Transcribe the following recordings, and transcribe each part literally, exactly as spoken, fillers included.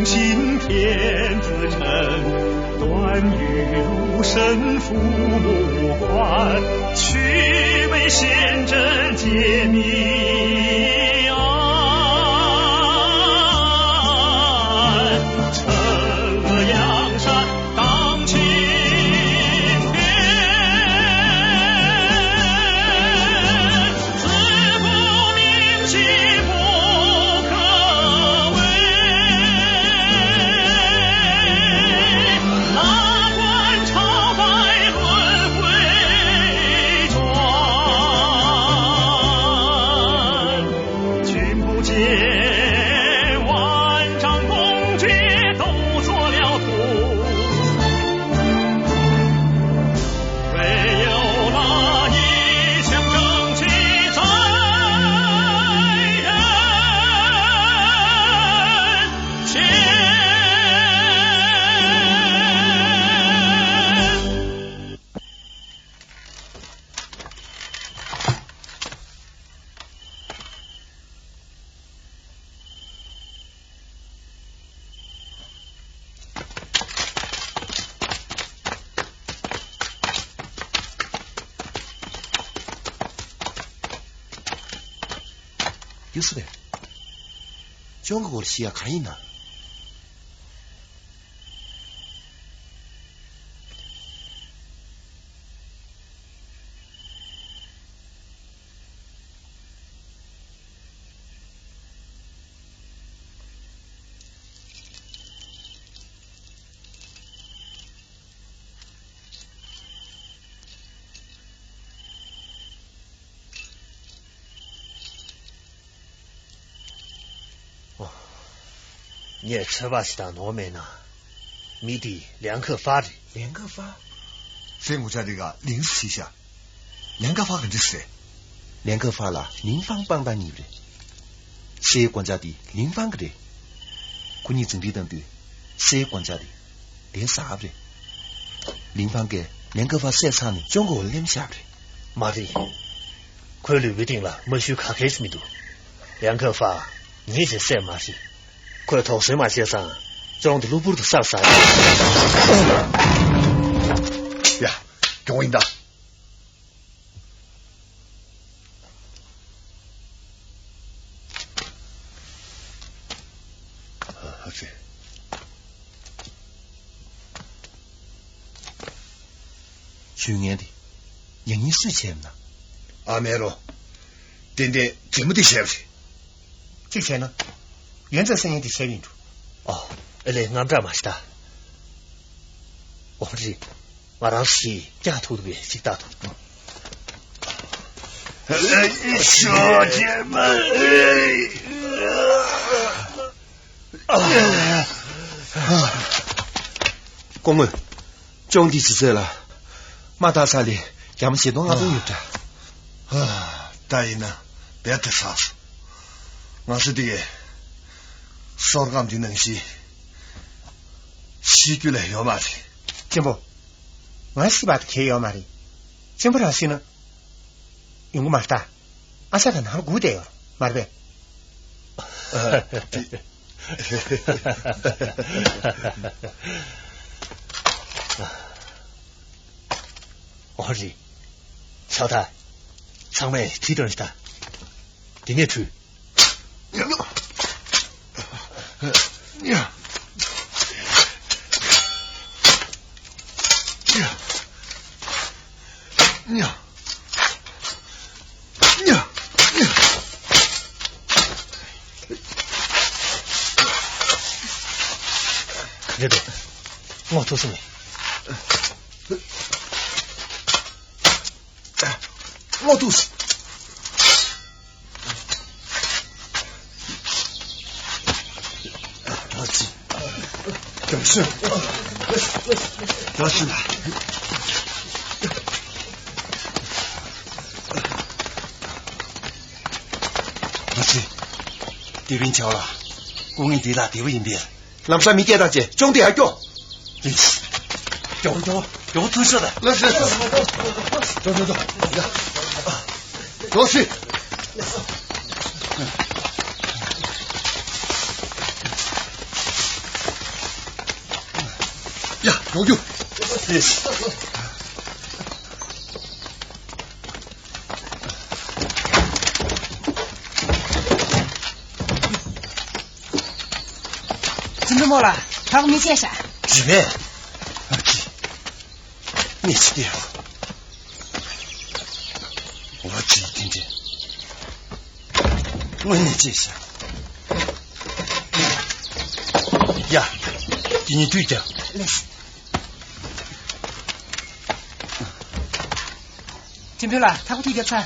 今天自称段誉入深府官，须眉显正揭秘案，策梁山 当青天，自古名器不可为，哪管朝拜论回转。 君不见，万丈宫阙都作了图，唯有那一腔正气在人间。ཡུ་སུ་རེད། ཅོང་གི་སྐོར་ཤེས་ཡ་ག་ཡིན་ན། ངས་ཚོད་དཔག་ཞིག་བཏང་ནོར་མེད་ན། མི་དེ་ལན་ཁ་ཧྥ་རེད། ལན་ཁ་ཧྥ། སའི་ངོ་ཅག་དེ་ག་ལིང་སི་ཤ། ལན་ཁ་ཧྥ་ག་འདྲ་ཟེར། ལན་ཁ་ཧྥ་ལ་ལིང་ཧྥང་སྤང་ཐང་གཉིས་རེད། སའི་གོན་ཆ་དེ་ལིང་ཧྥང་གི་རེད། ཁོ་གཉིས་འཛིང་རེས་བཏང་དུས་སའི་གོན་ཆ་དེ་དེ་ཟ་བ་རེད། ལིང་ཧྥང་གིས་ལན་ཁ་ཧྥ་བསད་ཚར་ནས་ཅོང་གི་འོག་ལ་ལེན་བཞག་པ་རེད། མ་རེད། ཁོའི་ལུས་པོའི་སྟེང་ལ་རྨ་ཤུལ་ག་གེ་ཞིག་མི་འདུག་ལན་ཁ་ཧྥ་ངས་ཅིག་བསད་མ་རེད། ཁོས་དོགས་ཟོན་མ་བྱས་ཙང་ཅོང་དེ་གློ་བུར་དུ་བསད་ཚར་རེད། ཡ། གྱོང་ཡིན་ད། ཨ་ཙི། ཞུས་ངན་དེ། ཡང་སྙིང་སུས་བྱས་ན། ཨ་མེ་རོ། ཏན་ཏན་རྗེ་མོ་དེ་བྱས་པ་རེད། གཅིག་བྱས་ན། ཡོན་ཙེ་སེང་ཡིན་དེ་བྱས་པ་ཡིན་འགྲོ། ཨོ། ཨེ་ལས་དངངས་སྐྲག་མ་བྱེད་ད། ཨོ་རེད། ང་རང་ཞིག་སྐྱག་ཐུག་འདུག་གས་ཞིག་ལྟ་ཐུབ། ཞོ་ཅེ་མ། སྐུ་ངོ། ཅོང་དེའི་ལྗིད་ཚད་ལ། མ་དག་ས་ལས་རྒྱ་མ་བྱེད་དོན་ལྔ་སྟོང་ཡོད་འདྲ། ད་ཡིན་ན་རྦད་དེ་ཧྲག་སོང་། ང་ཚོ་དེ་གས་སྲོག་སྐམ་དེ་ནང་བཞིན་ཤི་རྒྱུ་ལས་ཡོད་མ་རེད། གཅེན་པོ། ང་ཤི་བ་དེ་གས་ཡོད་མ་རེད། གཅེན་པོ་རང་ཤི་ན་ཡོང་གི་མ་རེད་ད། ཨ་ཅག་ག་ནང་ལ་སྒུག་བསྡད་ཡོད་མ་རེད་པས། ཨོ་རེད། ཆགས་ད། ཚང་མས་ཁྲིད་དོན་ཞིག་ད། དེ་ནས་ཁྲུས། ག་རེ་འདུག་སྔོ་ཐུག་སོང་ངས། སྔོ་ཐུག་སོང་། ཨ་ཙི། རྒྱབ་ཤོད། རྒྱབ་ཤོད་ལ། ཨ་ཙི། དེ་རིང་ཆའོ་ལ། སྐུ་ངལ་འདི་ལ་བདེ་བོ་ཡིན་པས། ལམ་སང་མི་སྐད་བཏང་བྱས་ཅོང་དེ་ཡར་སྐྱོ། རེད། མགྱོགས་པོ་མགྱོགས་པོ་མགྱོགས་པོ་ཐུག་ཤོག་ད། ལགས་སོ། འགྲོ་འགྲོ་འགྲོ། ཡ། འགྲོ་ཤིག། ལགས་སོ། འགྲོ་རྒྱུ། ཅི་འདྲ་མོ་ལ་ཐག་མི་ཆད་ཤག་རི་བས། ཨ་ཅི། གནས་ཚུལ་དེ་རོ། འོ་ཅི་དེ་འདྲ། དངོས་གནས་ཅི་ཤག་ཡ། དེ་ཉིད་དུས་ཀྱང་། ལགས། ཁྲིམས་དཔོན་ལགས། ཐག་པ་དེ་བརྒྱབ་ཚར།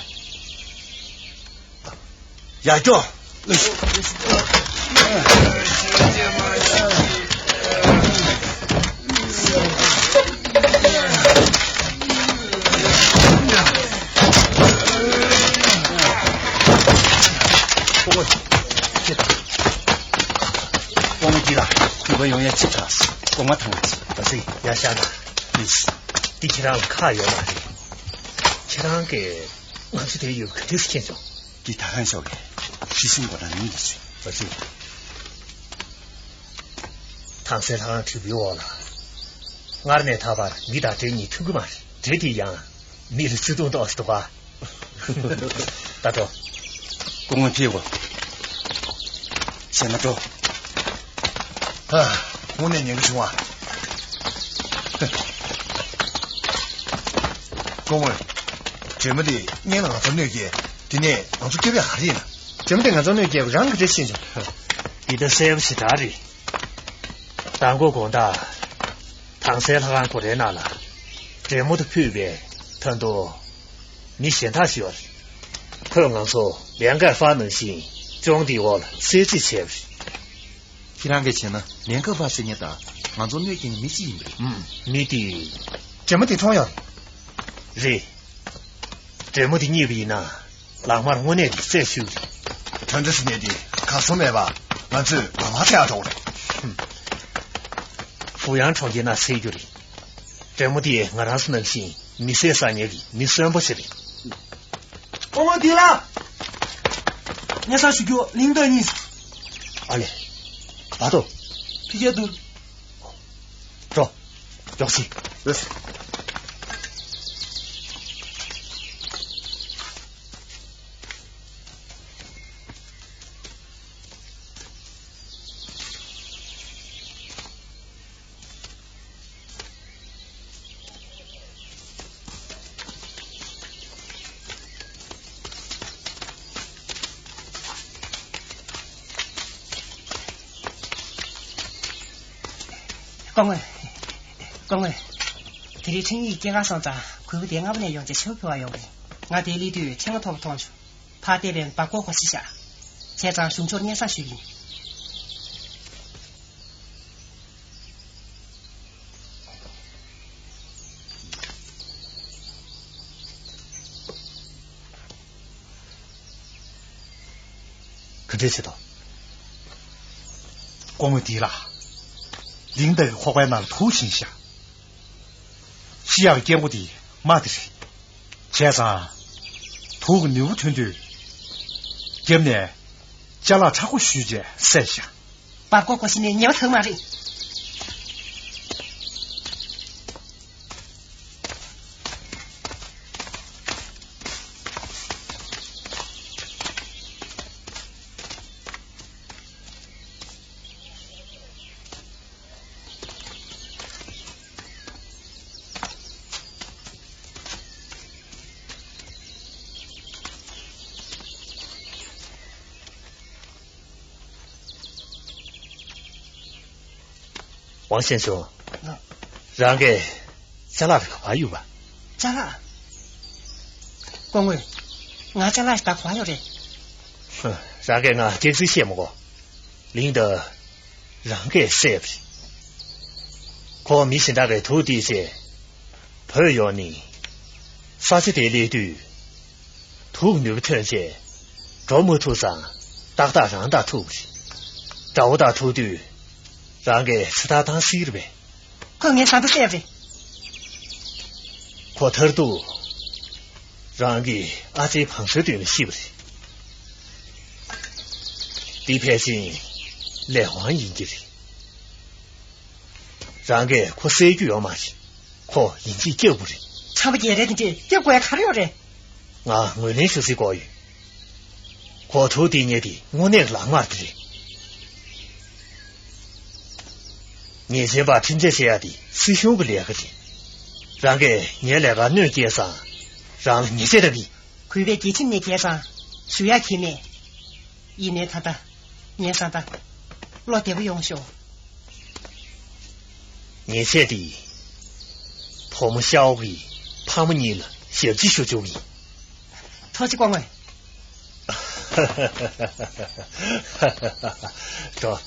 ཡར་སྐྱོར། སྐུ་ངོ་འདི་ལ་གུས་པ་ཡོང་ཡ་ཅི་དྲག་སྐུ་ངོ་ཐང་ཅི་ད་སེ་ཡ་ཤ་ད་ལིས། འདི་ཁྱེད་རང་ལ་ཁག་ཡོད་མ་རེད། ཁྱེད་རང་གིས་ང་ཚོ་དེ་ཡོད་ག་འདྲས་སེ་མཁྱེན་བྱུང་། འདི་ད་གང་ཤོག་གི་ཤི་སེམས་སྒོ་ནང་མིང་འདི་ཚོས་ད་སེ། ཐང་སེ་ལྷ་ཁང་དྲིལ་བུའི་འོག་ལ། སྔར་ནས་ད་བར་མི་དང་འདྲེ་གཉིས་མཐུན་གི་མ་རེད། འདྲེ་དེ་ཡང་མི་ལ་བརྩེ་དུང་ཏོག་ཙམ་འདུག་ག་ད་འགྲོ། སྐུ་ངོ་ཕེབས་གོ། ཟེར་ན་འགྲོ། ཨ། དངོས་གནས་ཉན་གི་བྱུང་བ། སྐུ་ངོ། འདྲེ་མོ་དེ་སྔོན་ལ་ང་ཚོར་གནོད་སྐྱེལ། དེ་ནས་ང་ཚོ་སྐྱོབ་ཡ་ག་རེ་ཡིན་ན། འདྲེ་མོ་དེ་ང་ཚོར་གནོད་སྐྱེལ་བ་རང་གི་འདྲེ་ཤེས་བྱུང་། འདི་ད་གསལ་པོ་ཞེ་དྲག་རེད། མདང་དགོང་དགོང་དག་ཐང་སའི་ལྷ་ཁང་སྒོ་རའི་ནང་ལ་འདྲེ་མོ་དེ་ཕུད་པའི་མཐའ་དུ་མི་གཞན་དག་ཞིག་ཡོད་རེད། ཁོས་ང་ཚོ་ལན་ཀར་ཧྥ་ནང་བཞིན་ཅོང་དེའི་འོག་ལ་བསད་རྩིས་བྱས་པ་རེད། ཁྱེད་རང་གིས་བྱས་ན་ལན་ཀར་ཧྥ་ཟེར་མཁན་དང་ང་ཚོ་གནོད་སྐྱེལ་མཁན་མི་གཅིག་ཡིན་པ་རེད། ཨུམ། མི་དེ། འདྲེ་མོ་དེ་མཐོང་ཡོད་རེད། རེད། འདྲེ་མོ་དེ་རྙེད་པ་ཡིན་ན། ལག་དམར་དངོས་གནས་ཀྱི་རྩལ་ཤུགས་རེད། དོན་དུ་ཟིན་ནས་འདི་གར་སོང་མེད་པ། ང་ཚོས་ལག་དམར་ཚེ་ཨ་འགྲོ་རེད། ཧུམ། ཧྥུ་ཡང་གྲོང་ཁྱེར་ན་ཚེ་རྒྱུ་རེད། འདྲེ་མོ་དེ་ང་རང་ཚོ་ནང་བཞིན་མི་བསད་ཟ་མཁན་གྱི་མི་གསོན་པོ་ཞིག་རེད། སྐུ་ངོ་འདི་ལ། སྙན་སེང་ཞུ་རྒྱུ་ལིང་ཏོ་གཉིས། ཨ་ལེ། བ་དོ། ཕི་རྒྱལ་དུ། འགྲོ། མགྱོགས་སེ། ལགས། སྐུ་ངོ། སྐུ་ངོ། དེ་རིང་འཕྲིན་ཡིག་སྐྱེལ་གར་སོང་ཙང་གུས་པ་དེ་སྔ་པོ་ནས་ཡོང་བྱས་ཕྱུག་ཕུལ་བར་ཡོང་གི། ང་དེ་སླེབས་དུས་ཕྲེང་བ་མཐོ་པོ་མཐོང་བྱུང་། ཕར་བལྟས་པས་འབབ་གོ་གོ་སྲིད་ཤག་བྱས་ཙང་གཞུང་ཕྱོགས་སྙན་སེང་ཞུས་ཡིན། ག་འདྲས་བྱེད་དོ། སྐུ་ངོ་འདི་ལ། ལིང་ཏོ་གི་ཁོག་པའི་ནང་ལ་དུག་བཞིན་ཤག་ཤི་ཡག་གི་སྐྱེ་སྒོ་དེ་རྨ་དེ་རེད། བྱས་ཙང་། དུག་གི་ནུས་པ་ཐོན་དུས། རྒྱབ་ནས་ཅ་ལག་མཁྲེགས་པོ་གཞུས་བྱས་བསད་ཤག་བར་སྐོར་སྐོར་ཞིག་ནས་ཉེ་བ་ཐག་མ་རེད། ཝང་ཞན་ཞུང་། ལགས། རང་གིས་ཅ་ལག་དེ་ག་པར་གཡུགས་པ། ཅ་ལག་སྐུ་ངོ། ང་ཅ་ལག་ཞིག་ད་ག་པར་ཡོད་རེད། ཧུ། རང་གིས་ང་སྐྱག་རྫུན་བཤད་མི་དགོས། ལིང་ཏོ། རང་གིས་བསད་པ་རེད། ཁོ་མི་གཞན་དག་གིས་དུག་འདི་བཟས། བུད་ཡོང་ནས། ས་ཆ་དེར་སླེབས་དུས། དུག་ནུས་པ་ཐོན་རྗེས། འགྲོ་མ་ཐུབ་ཙང་ཏག་ཏག་རང་ཐག་ཐུག་པ་རེད། དགྲ་བོ་དང་ཐུག་དུས། རང་གིས་ཚེ་ཐར་བཏང་སྲིད་རེད་པས། ཁོས་ངའི་ཟ་འཕྲུག་བསད་པ་རེད། ཁོ་མཐར་ཐུག་རང་གི་ཨ་ཅེའི་བང་སོའི་མདུན་ལ་ཤི་བ་རེད། འདི་ཕལ་ཆེར་ལས་དབང་ཡིན་གྱི་རེད། རང་གིས་ཁོ་བསད་རྒྱུ་ཡོད་མ་རེད། ཁོ་ཡིན་གཅིག་སྐྱབས་དགོས་རེད། ཁྲམ་པ་རྒྱལ་རབས་དེ་འདྲས་སྐྱབས་དགོས་ཡ་ག་རེ་ཡོད་རེད། ང་ངོས་ལེན་ཞུ་སྲིད་ཀྱི་ཡོད། ཁོ་དུག་འདི་ཉལ་ཏེ་དངོས་གནས་ཀྱི་ལག་དམར་དེ་རེད། ཉེས་ཅན་པ་ཁྲིམས་ཆད་བཅད་ཡ་དེ་སྲིད་གཞུང་གི་ལས་ཀ་རེད། རང་གིས་ངའི་ལས་ཀར་གནོད་སྐྱེལ་ཙང་། རང་ལ་ཉེས་ཆད་བཏང་གི། གུས་པས་རྒྱལ་ཁྲིམས་ནས་འགལ་ཙང་ཞུ་ཡ་ཁྱད་མེད། ཡིན་ནའི་ད་ལྟ་ངའི་བཟའ་ཟླ་བློ་བདེ་པོ་ཡོང་ཤོག་ཉེས་ཆད་དེ། བུ་མོ་ཤའོ་གིས་ཕ་མ་གཉིས་ལ་ཞབས་ཕྱི་ཞུ་རྒྱུ་ཡིན། ཐུགས་རྗེ་ཆེ་སྐུ་ངོ། འགྲོ།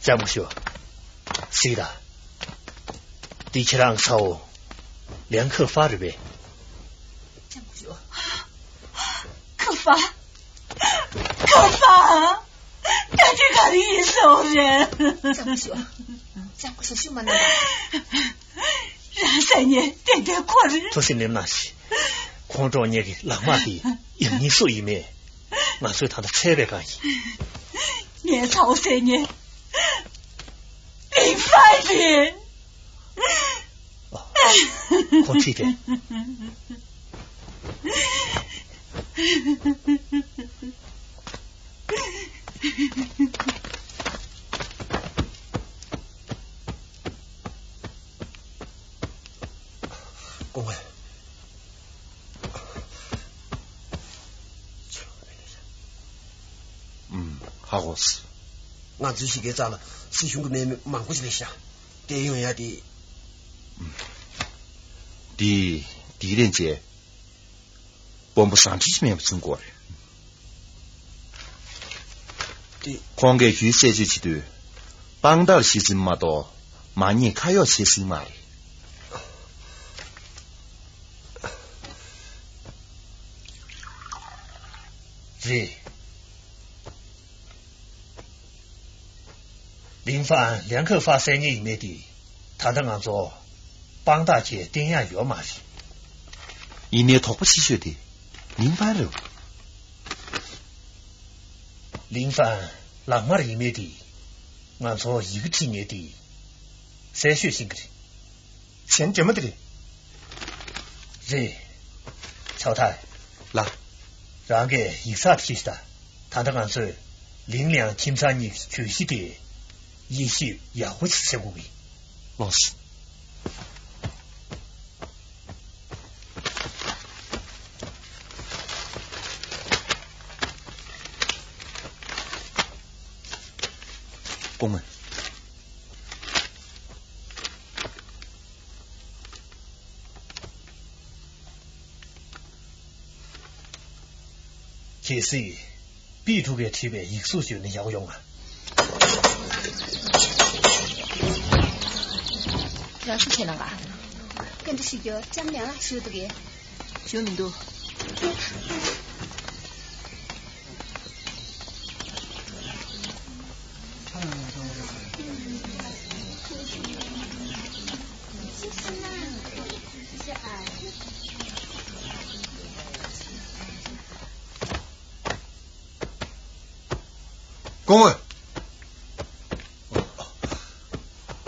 ལྕམ་སྐུ་ཞབས། གཟིགས་དང་། འདི་ཁྱེད་རང་ཚ་བོ། ལིང་ཁ་ཧྥ་རེད་པས། ལྕམ་སྐུ་ཞབས། ཁ་ཧྥ། ཁ་ཧྥ། ད་དེ་ག་རེ་ཡིན་སོང་རེད། ལྕམ་སྐུ་ཞབས། ལྕམ་སྐུ་ཞབས་ཤུགས་མ་གནང་དང་། རང་སེམས་ནས་ཏན་ཏན་ཁོ་རེད། ཐུགས་སེམས་ནེམ་གནང་ཞིག་ཁོང་ཁྲོ་ངེད་ཀྱི་ལག་དམར་དེ་ཡང་སྙིང་སུ་ཡིན་མེད། ང་ཚོས་ད་ལྟ་འཚོལ་བའི་སྒང་ཡིན། ངའི་ཚ་བོ་ཟེར་མཁན་ལིང་ཧྥན་རེད། ཁོང་ཁྲིད་དེ། སྐུ་ངོ། ཨུམ། ཧ་གོ་སོང་། ང་ཚོའི་གཞིས་ཀའི་རྩ་ལ་སྲིད་གཞུང་གི་མི་མི་མང་པོ་ཞིག་རེད་ཤག་དེ་ཡོང་ཡ་དེ། འདི། འདིའི་རིན་ཆེན། དཔོན་པོ་བཟང་འཕྲིན་ཅིག་མེད་པ་བྱུང་དགོས་རེད། དེ། ཁོང་གིས་ཁྱོད་རྩད་གཅོད་བྱེད་དུས། དཔང་རྟགས་གཞི་འཛིན་མ་གཏོགས་མ་ཉེས་ཁ་གཡོགས་བྱེད་སྲིད་མ་རེད། རེད། ལིང་ཧྥན་ལིང་ཁ་ཧྥ་བསད་མཁན་ཡིན་མིན་དེ། ད་ལྟ་ང་ཚོ་དཔང་རྟགས་ཀྱིས་བསྟན་ཡག་ཡོད་མ་རེད། ཡིན་ནའི་དོགས་པ་ཆེ་ཤོས་དེ་ལིང་ཧྥན་རེད། ལིང་ཧྥན་ལག་དམར་ཡིན་མིན་དེ། ང་ཚོ་ཡི་གེ་བྲིས་མཁན་དེ་གསལ་ཤོས་ཤེས་ཀྱི་རེད། གཞན་རྒྱུ་མ་དེ་རེད། རེད། ཆའོ་ཐའེ། ལགས། རང་གིས་ཡིག་ཚགས་དེ་ཤེས་ཤིག་དང་། ད་ལྟ་ང་ཚོས་ལིང་ལིའང་ཁྱིམ་ཚང་གཉིས་ཀྱི་གྱོད་གཞི་དེ་དབྱེ་ཞིབ་ཡག་པོ་ཞིག་བྱེད་དགོས་ཀྱི། ལགས་སོ། སྐུ་ངོ། གལ་སྲིད། པི་ཀྲུའུ་གིས་བྲིས་པའི་ཡིག་གཟུགས་བརྗོད་ན་ཡག་པོ་ཡོང་ང་། རང་ཤི་ཆེ་ན་ང་། སྐད་འདྲ་ཞིག་རྒྱོ་ལྕམ་ནས་ང་ཞུ་འདུག་གས། ཞུ་མི་འདུག་སྐུ་ངོ།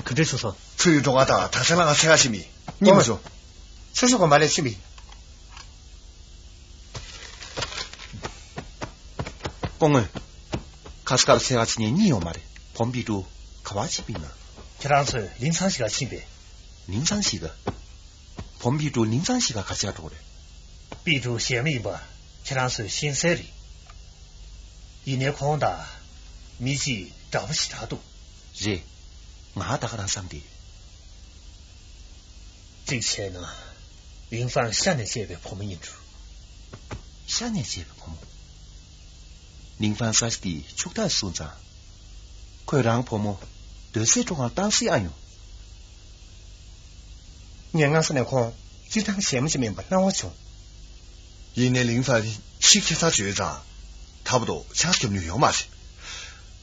ག་འདྲས་བྱུང་སོང་། ཚུར་ཡོང་འགྲོ་ག་དང་ད་ཆ་ལ་ང་འཚོལ་ག་ཕྱིན་མི་གཉིད་མི་བྱུང་། ཚུར་ཤོག་གོ་མ་ལས་ཕྱིན་མི། སྐུ་ངོ། ཁ་སྐར་འཚོལ་ག་ཕྱིན་ནས་གཉིད་ཡོང་མ་རེད། བུ་མོ་པི་ཀྲུའུ་ག་པར་ཕྱིན་པ་ཡིན་ན། ཁྱེད་རང་ཚོས་ལིང་ཚང་ཞིག་ག་ཕྱིན་པས། ལིང་ཚང་ཞིག་ག་བུ་མོ་པི་ཀྲུའུ་ལིང་ཚང་ཞིག་ག་ག་ཅག་འགྲོ་རེད། པི་ཀྲུའུ་གཞན་མ་ཡིན་པ་ཁྱེད་རང་ཚོས་ཤེས་གསལ་རེད། ཡིན་ནའི་ཁོང་དང་མི་གཅིག་འདྲ་པོ་ཞིག་གྲགས་འདུག་རེད། ང་ད་ག་རང་བསམ་སྟེ། གཅིག་བྱས་ན་ལིང་ཧྥན་ཤ་ནས་བཅད་པའི་བུ་མོ་ཡིན་འགྲོ། ཤ་ནས་བཅད་པའི་བུ་མོ། ལིང་ཧྥན་ས་ཆ་དེ་ཕྱུག་ཐག་སོང་ཙང་། ཁོས་རང་བུ་མོ་སྡོད་སའི་ཁྲོམ་ཁར་བཏང་སྲིད་ཨ་ཡོང་། ངས་སྔ་ས་ནས་ཁོང་སྤྱིར་བཏང་གཞན་མ་ཞིག་མིན་པ་སྣང་བ་བྱུང་། ཡིན་ནའི་ལིང་ཧྥན་ཤི་ཁྱད་མཚར་ཅིག་ཡོད་ཙང་། ད་བར་དུ་ཆགས་སུ་བརྒྱབ་མྱོང་ཡོད་མ་རེད།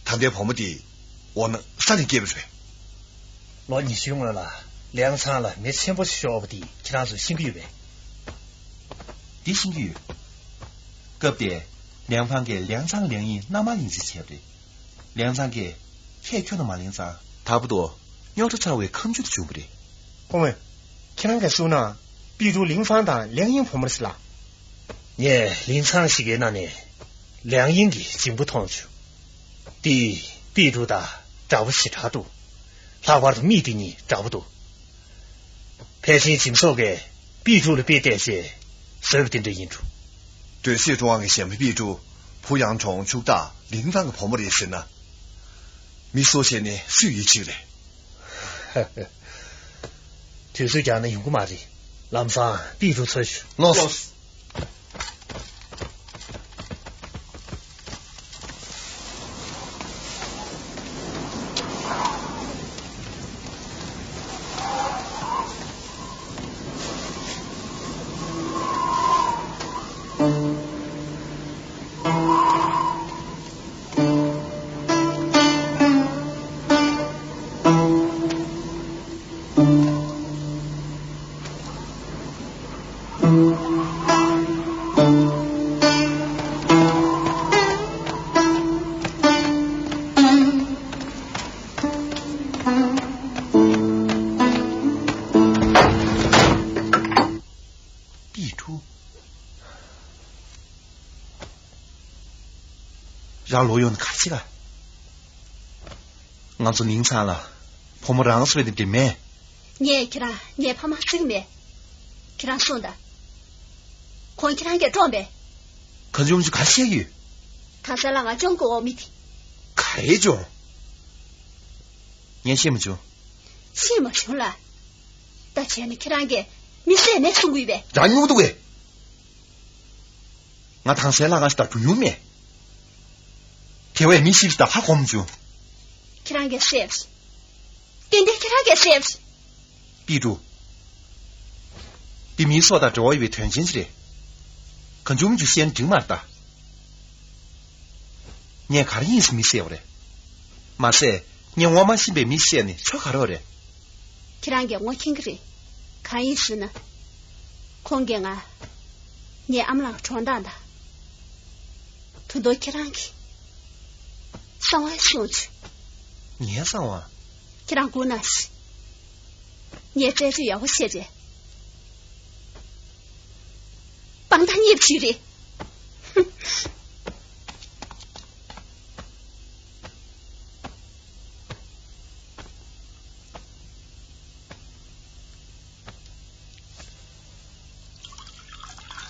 ད་ལྟའི་བུ་མོ་དེ་འོ་ན་ས་ནས་སྐྱེས་པ་རེད། ལོ་ཉི་ཤུའི་སྔོན་ལ་ལིའང་ཚང་ལ་མེ་ཆེན་པོ་ཞིག་ཤོར་བ་དེ་ཁྱེད་རང་ཚོས་ཤེས་ཀྱི་ཡོད་པས། འདི་ཤེས་ཀྱི་ཡོད། སྐབས་དེར་ལིའང་ཧྥང་གིས་ལིའང་ཚང་ལིའང་ཡིན་མནའ་མ་ཡིན་ཟེར་བྱས་པ་རེད། ལིའང་ཚང་གིས་ཁས་ཁྱོན་ནས་མ་ལེན་ཙང་། དྭགས་པོ་ཏོ་རྙོག་དྲ་ཚ་བའི་ཁ་མཆུ་དེ་བྱུང་བ་རེད། ཨོ་ཝེ། ཁྱེད་རང་གིས་གསུངས་ན་པི་ཀྲུ་ལིའང་ཧྥང་དང་ལིའང་ཡིན་བུ་མོ་རེད་ཟེར་ལ། ངས་ལིའང་ཚང་ཞིག་གི་ནང་ནས་ལིའང་ཡིན་གྱི་འཇིམ་པོ་མཐོང་བྱུང་། དེ་པི་ཀྲུ་དང་འདྲ་པོ་ཞེ་དྲག་འདུག། ལྷག་པར་དུ་མིག་དེ་གཉིས་འདྲ་པོ་འདུག། ཕལ་ཆེར་འཇིམ་ཚོགས་ཀྱིས་པི་ཀྲུ་ལ་དཔེ་བལྟས་བྱས་བཟོས་པ་དེ་འདྲ་ཡིན་འགྲོ། སྡོད་སའི་ཀྲུང་དབྱང་གི་གཞོན་པ་པི་ཀྲུ་ཕུ་ཡང་གྲོང་ཕྱུག་བདག་ལིའང་ཚང་གི་བུ་མོ་རེད་ཟེར་ན། མི་གསོད་བྱས་ནས་སུས་ཡིད་ཆེས་རེད། དུས་ཚོད་འགྱངས་ན་ཡོང་གི་མ་རེད། ལམ་སང་པི་ཀྲུ་འཚོལ་ཞུ། ལོས། པི་ཀྲུ། རང་ལོག་ཡོང་ནས་ག་རེ་བྱེད་ག། ང་ཚོ་ལིའང་ཚང་ལ་བུ་མོ་རང་སུ་བས་དེ་འདྲ་མེད། ངས་ཁྱེད་རང་ངའི་ཕ་མ་བརྩི་གི་མེད། ཁྱེད་རང་གསུངས་དང་། ཁོང་ཁྱེད་རང་གིས་བཀྲོངས་པས། གང་བྱུང་བྱུང་ག་བཤད་ཡོད། གང་ཟེར་ལ་ང་གཅོང་གི་འོག་མི་དེ། ག་རེ་བྱུང་། ངས་ཤེས་མ་བྱུང་། ཤེས་མ་བྱུང་ལ། ད་བྱས་ན་ཁྱེད་རང་གིས་མི་བསད་མེད་གསུང་གི་ཡོད་པས། རང་ཉུང་འདུག་གས། ང་དྭངས་གསལ་ལྷ་ཁང་ཞིག་དང་གྲུ་ཉུང་མེད། དེ་བས་མི་ཞིག་དང་ཧ་གོ་མ་བྱུང་། ཁྱེད་རང་གིས་བསད། ཏན་ཏན་ཁྱེད་རང་གིས་བསད། པི་ཀྲུ། འདི་མིའི་སྲོག་དང་འབྲེལ་བ་ཡོད་པའི་དོན་ཆེན་ཅིག་རེད། གང་བྱུང་བྱུང་བཤད་ན་འགྲིག་མ་རེད་ད། ངས་ག་རེ་ཡིན་ཟེར་མི་བསད་པ་རེད། མ་ཟད་ངས་ངོ་མ་ཤེས་པའི་མི་བསད་ནས་ཆོ་ག་རེ་བ་རེད། ཁྱེད་རང་གིས་ངོ་མཁྱེན་གྱི་རེད། གང་ཡིན་ཟེར་ན། ཁོང་གིས་ང་ངའི་ཨ་མ་ལགས་གྲོངས་སྟངས་དང་། ད་དུང་ཁྱེད་རང་གི་གསང་བ་ཤོད་བྱུང་། ངའི་གསང་བ། ཁྱེད་རང་སྒུག་ན་ཤི། ངས་རྩད་གཅོད་ཡག་པོ་བྱས་རྗེས། དཔང་རྟགས་རྙེད་བྱུང་རེད།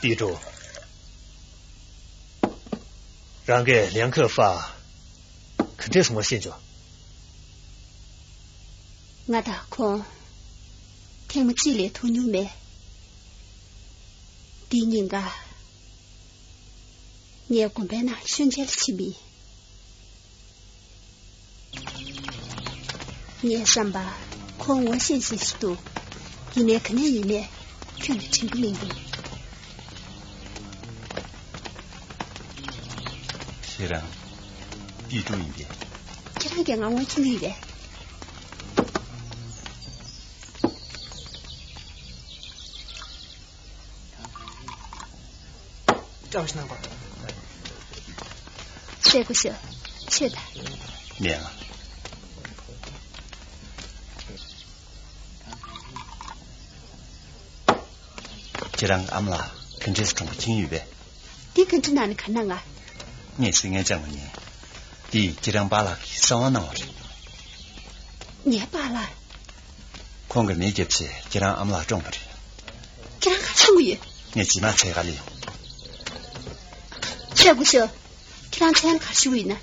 པི་ཀྲུ། རང་གིས་ལིའང་ཁེ་ཧྥ་ག་འདྲས་ངོ་ཤེས་བྱུང་། ང་དང་ཁོང་ཐེངས་མ་གཅིག་ལས་ཐུག་མྱོང་མེད། དེའི་ཉིན་ཀ་ངས་དགོན་པའི་ནང་ཤུལ་མཇལ་ཕྱིན་པ་ཡིན། ངའི་བསམ་པར་ཁོང་ངོ་ཤེས་ཤེས་ཤིག་འདུག། ཡིན་ནའི་ག་ནས་ཡིན་མིན་ཁྱོན་ནས་དྲན་གྱི་མི་འདུག། ཁྱེད་རང་པི་ཀྲུ་ཡིན་པས། ཁྱེད་རང་གིས་ང་ངོ་མཁྱེན་གྱི་ཡོད་པས། བཀྲ་ཤིས་གནང་གོ། ཤེས་དགོས་ཤོག། ཆོས་དང་། ལན། ཁྱེད་རང་ཨ་མ་ལགས་ག་འདྲས་གྲོངས་པ་མཁྱེན་ཡོད་པས། འདི་ག་འདྲ་ན་ནི་ག་ན་ང་། ངས་ཟིན་ངས་ཅང་མ་ཉན། འདི་ཁྱེད་རང་པཱ་ལགས་ཀྱིས་གསང་བ་གནང་བ་རེད། ངའི་པཱ་ལགས། ཁོང་གིས་མེ་བརྒྱབ་ཚེ་ཁྱེད་རང་ཨ་མ་ལགས་བཀྲོངས་པ་རེད། ཁྱེད་རང་ག་རེ་གསུང་གི་ཡོད། ངས་རྗེས་མ་འཚོལ་ག་སླེབས་ཡོང་། ཆོས་སྐུ་ཞབས། ཁྱེད་རང་མཚན་ག་རེ་ཞུ་གི་ཡིན་ན།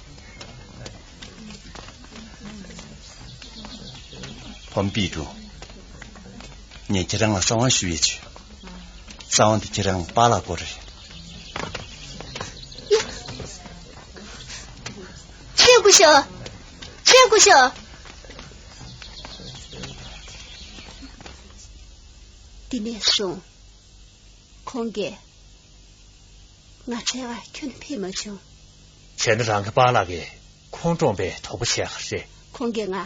ཧོམ་པི་ཀྲུ། ངས་ཁྱེད་རང་ལ་གསང་བ་ཞུ་ཡས་བྱོས། གསང་བ་འདི་ཁྱེད་རང་པཱ་ལགས་སྐོར་རེད། ཆོས་སྐུ་ཞབས། ཆོས་སྐུ་ཞབས། འདི་ནས་བཟུང་ཁོང་གིས་ང་འཚོལ་ག་ཁྱོན་ནས་ཕེབས་མ་བྱུང་། བྱས་ན་རང་གི་པཱ་ལགས་ཀྱིས་ཁོང་བཀྲོངས་པའི་དོགས་པ་བྱས་པ་རེད། ཁོང་གིས་ང་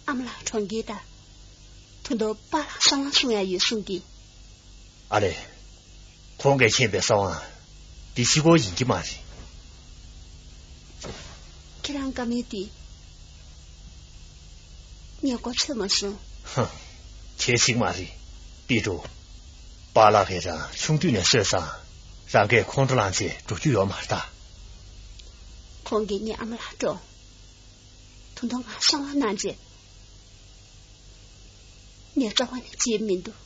ཨ་མ་ལགས་གྲོངས་ཀྱིན་ད། ད་དུང་པཱ་ལགས་གསང་བ་སྲུང་ཡག་ཡོད་གསུང་གི། ཨ་ལས། ཁོང་གིས་མཁྱེན་པའི་གསང་བ་འདི་གཅིག་པོ་ཡིན་གྱི་མ་རེད། ཁྱེད་རང་བཀའ་མོལ་འདི་ངས་གོ་ཚོད་མ་སོང་། ཧ། ཁྱད་ཅིག་མ་རེད། པི་ཀྲུ། པཱ་ལགས་ཀྱིས་རང་ཆུང་དུས་ནས་གསོས་ཙང་། རང་གིས་ཁོང་ཁྲོ་ལངས་བྱས་འགྲོ་རྒྱུ་ཡོད་མ་རེད་ད། ཁོང་གིས་ངའི་ཨ་མ་ལགས་འགྲོ། ད་དུང་ང་གསང་བ་གནང་རྗེས། ངས་རྩ་བ་ནས་བརྗེད་མི་འདུག།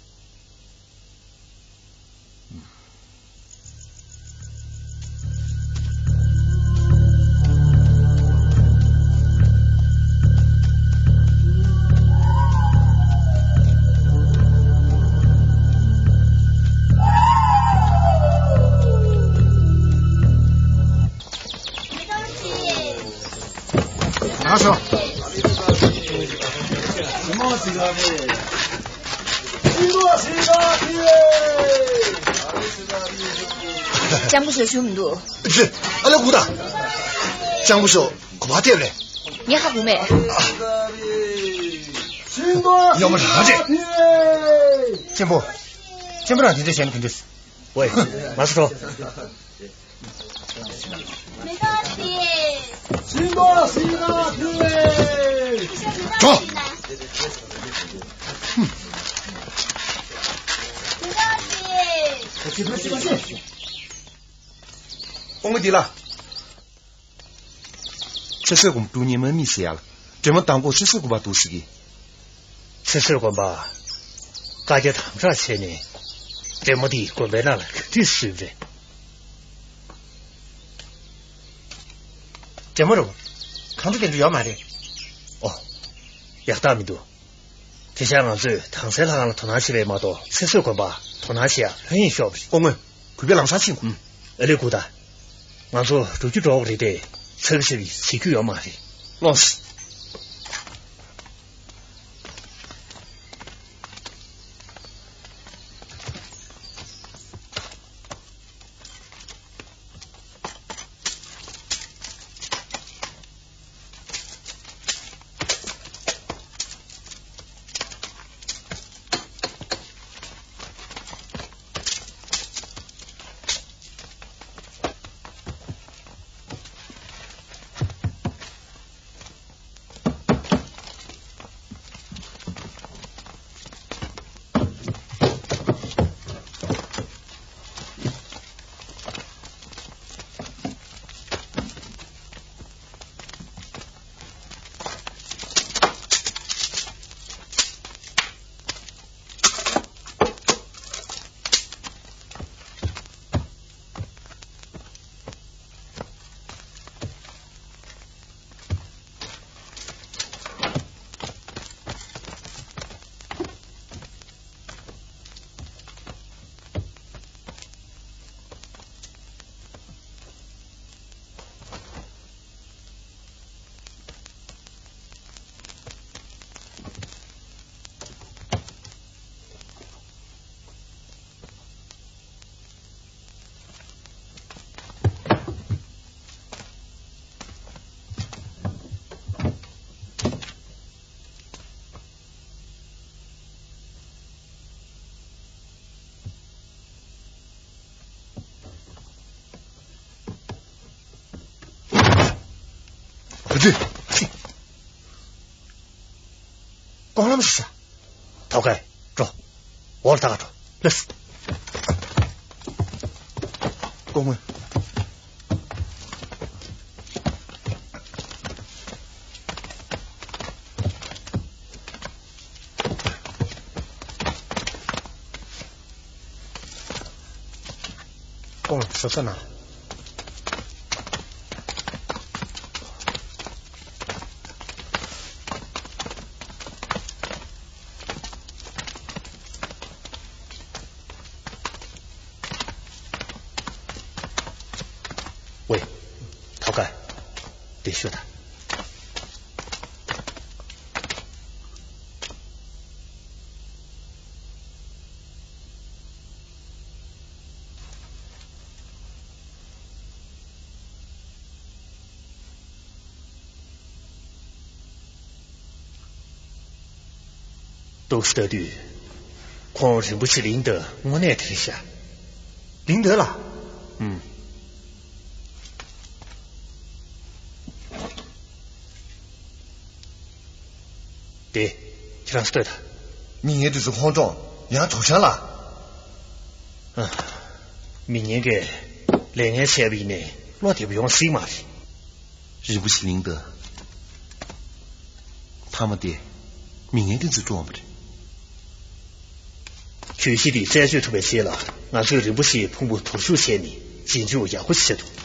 ལགས་སོ། སྤྱང་པོ་ཞོ་ཞུ་མི་འདུག། ཨ་ལས་སྒུག་དང་། སྤྱང་པོ་ཞོ་ག་པར་ཐེབས་རེད། ངས་ཧ་གོ་མེད། ཡོང་མ་རེད་ང་ཚོས། གཅེན་པོ། གཅེན་པོ་རང་དེ་འདྲ་བྱས་ན་ག་འདྲ། ཝེ། མ་སུ་ཁྲོ། འགྲོ། ཨོ་མོ་འདི་ལ། ཚེ་བསོད་དགོན་པ་དཀྲུག་ཉེས་མ་མི་ཟེར་ཡ་ལ། འདྲེ་མོ་དང་པོ་ཚེ་བསོད་དགོན་པ་འདུག་ཟེར་གི། ཚེ་བསོད་དགོན་པ། བཀའ་རྒྱ་དམ་དྲག་བྱས་ནས། འདྲེ་མོ་འདི་དགོན་པའི་ནང་ལ་ག་དུས་བསུས་རེད། འདྲེ་མོ་རུ། གང་དུ་དེ་འདྲ་ཡོད་མ་རེད། ཨོ། ཡག་རྟགས་མི་འདུག། དེ་ཕྱིར་ང་ཚོས་དྭངས་གསལ་ལྷ་ཁང་ལ་དོ་སྣང་བྱེད་པས་མ་གཏོགས་ཚེ་བསོད་དགོན་པར་དོ་སྣང་བྱེད་ཡ་ལྷོད་གཡེང་ཤོར་བ་རེད། སྐུ་ངོ། གུས་པས་ལམ་སང་ཕྱིན་དགོས། ཨ་ལས་སྒུག་དང་། ང་ཚོ་འགྲོ་རྒྱུ་འགྲོ་དགོས་རེད་དེ། ཚ་གི་ཚ་གི་བྱེད་རྒྱུ་ཡོད་མ་རེད། ལོངས། ཨ་ཙི། ཀོང་ལམ་ཤ། ཐོག་ཁའི་འགྲོ། འོར་ཐག་འགྲོ། ལགས། སྐུ་ངོ། ཀོང་ལ་ཞོགས་ཟ་ན། ཝེ། ཐོག་ཁ། དེ་ཤོད་དང་། འདུག་སེ་ལྟ་དུས། ཁོང་རིན་པོ་ཆེ་གླིང་འདི་དངོས་གནས་དེ་རེད་ཤག་གླིང་འདི་ལ། ཨུམ། དེ། ཁྱེད་རང་ལྟོས་དང་། མི་ངན་དེ་ཚོ་ཁོང་ཁྲོ་ཡང་དོག་ཤ་ལ། ཨ། མི་ངན་གྱིས་ལས་ངན་བྱས་པ་ཡིན་ནའི་བློ་བདེ་པོ་ཡོང་སྲིད་མ་རེད། རིན་པོ་ཆེ་གླིང་འདི། མཐའ་མ་དེ། མི་ངན་དེ་ཚོས་བཀྲོངས་པ་རེད། གྱོད་གཞི་དེ་རྩད་གཅོད་ཐུབ་པའི་ཆེད་ལ་ང་ཚོས་རིན་པོ་ཆེའི་ཕུང་པོ་དུར་ཞུགས་བྱས་ནས་རྗེས་འཇུག་ཡག་པོ་ཞིག་བྱེད་ཐུབ།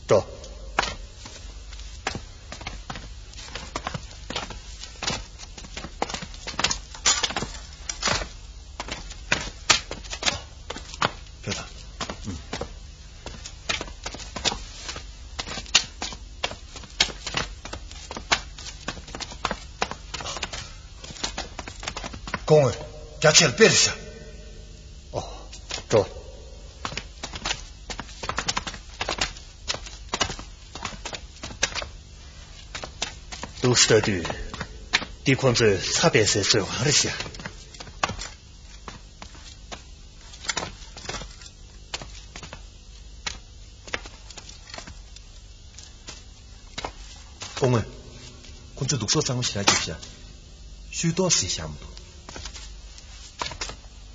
འགྲོ། ཕེབས་དང་། སྐུ་ངོ། རྒྱ་ཆེར་སྤེལ་ཤག་ཨོ། འགྲོ། འདུག་སེ་ལྟ་དུས། འདི་ཁོང་ཚོས་ཚ་བེད་སའི་མཛོད་ཁང་རེད་ཤག་སྐུ་ངོ། ཁོང་ཚོས་བདུག་སོག་གཙང་མ་ཞེ་དྲག་རྒྱབ་ཤག་ཤུལ་ཏོག་ཙམ་བཞག་མི་འདུག་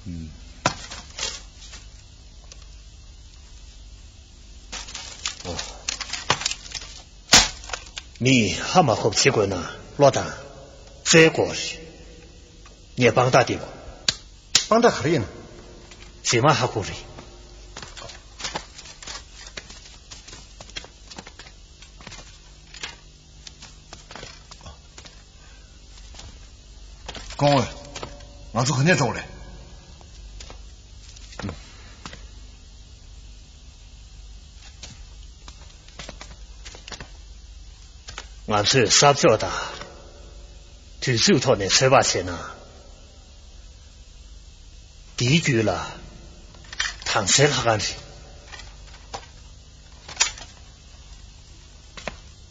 ཨུམ། ཨོ། མིས་ཧ་མ་གོ་བ་བྱེད་དགོས་ན་བློ་དང་། རྩལ་དགོས་རེད། ངས་དཔང་རྟགས་སྟེར་དགོས། དཔང་རྟགས་ག་རེ་ཡིན་ན། རྗེས་མ་ཧ་གོ་རེད། སྐུ་ངོ། ང་ཚོ་ག་ནས་འགྲོ་དགོས་རེད། ང་ཚོས་གསར་འཇོག་དང་། དུས་ཚོད་ཐོག་ནས་ཚོད་དཔག་བྱས་ན། འདིའི་རྒྱུད་ལ་དྭངས་གསལ་ལྷ་ཁང་རེད།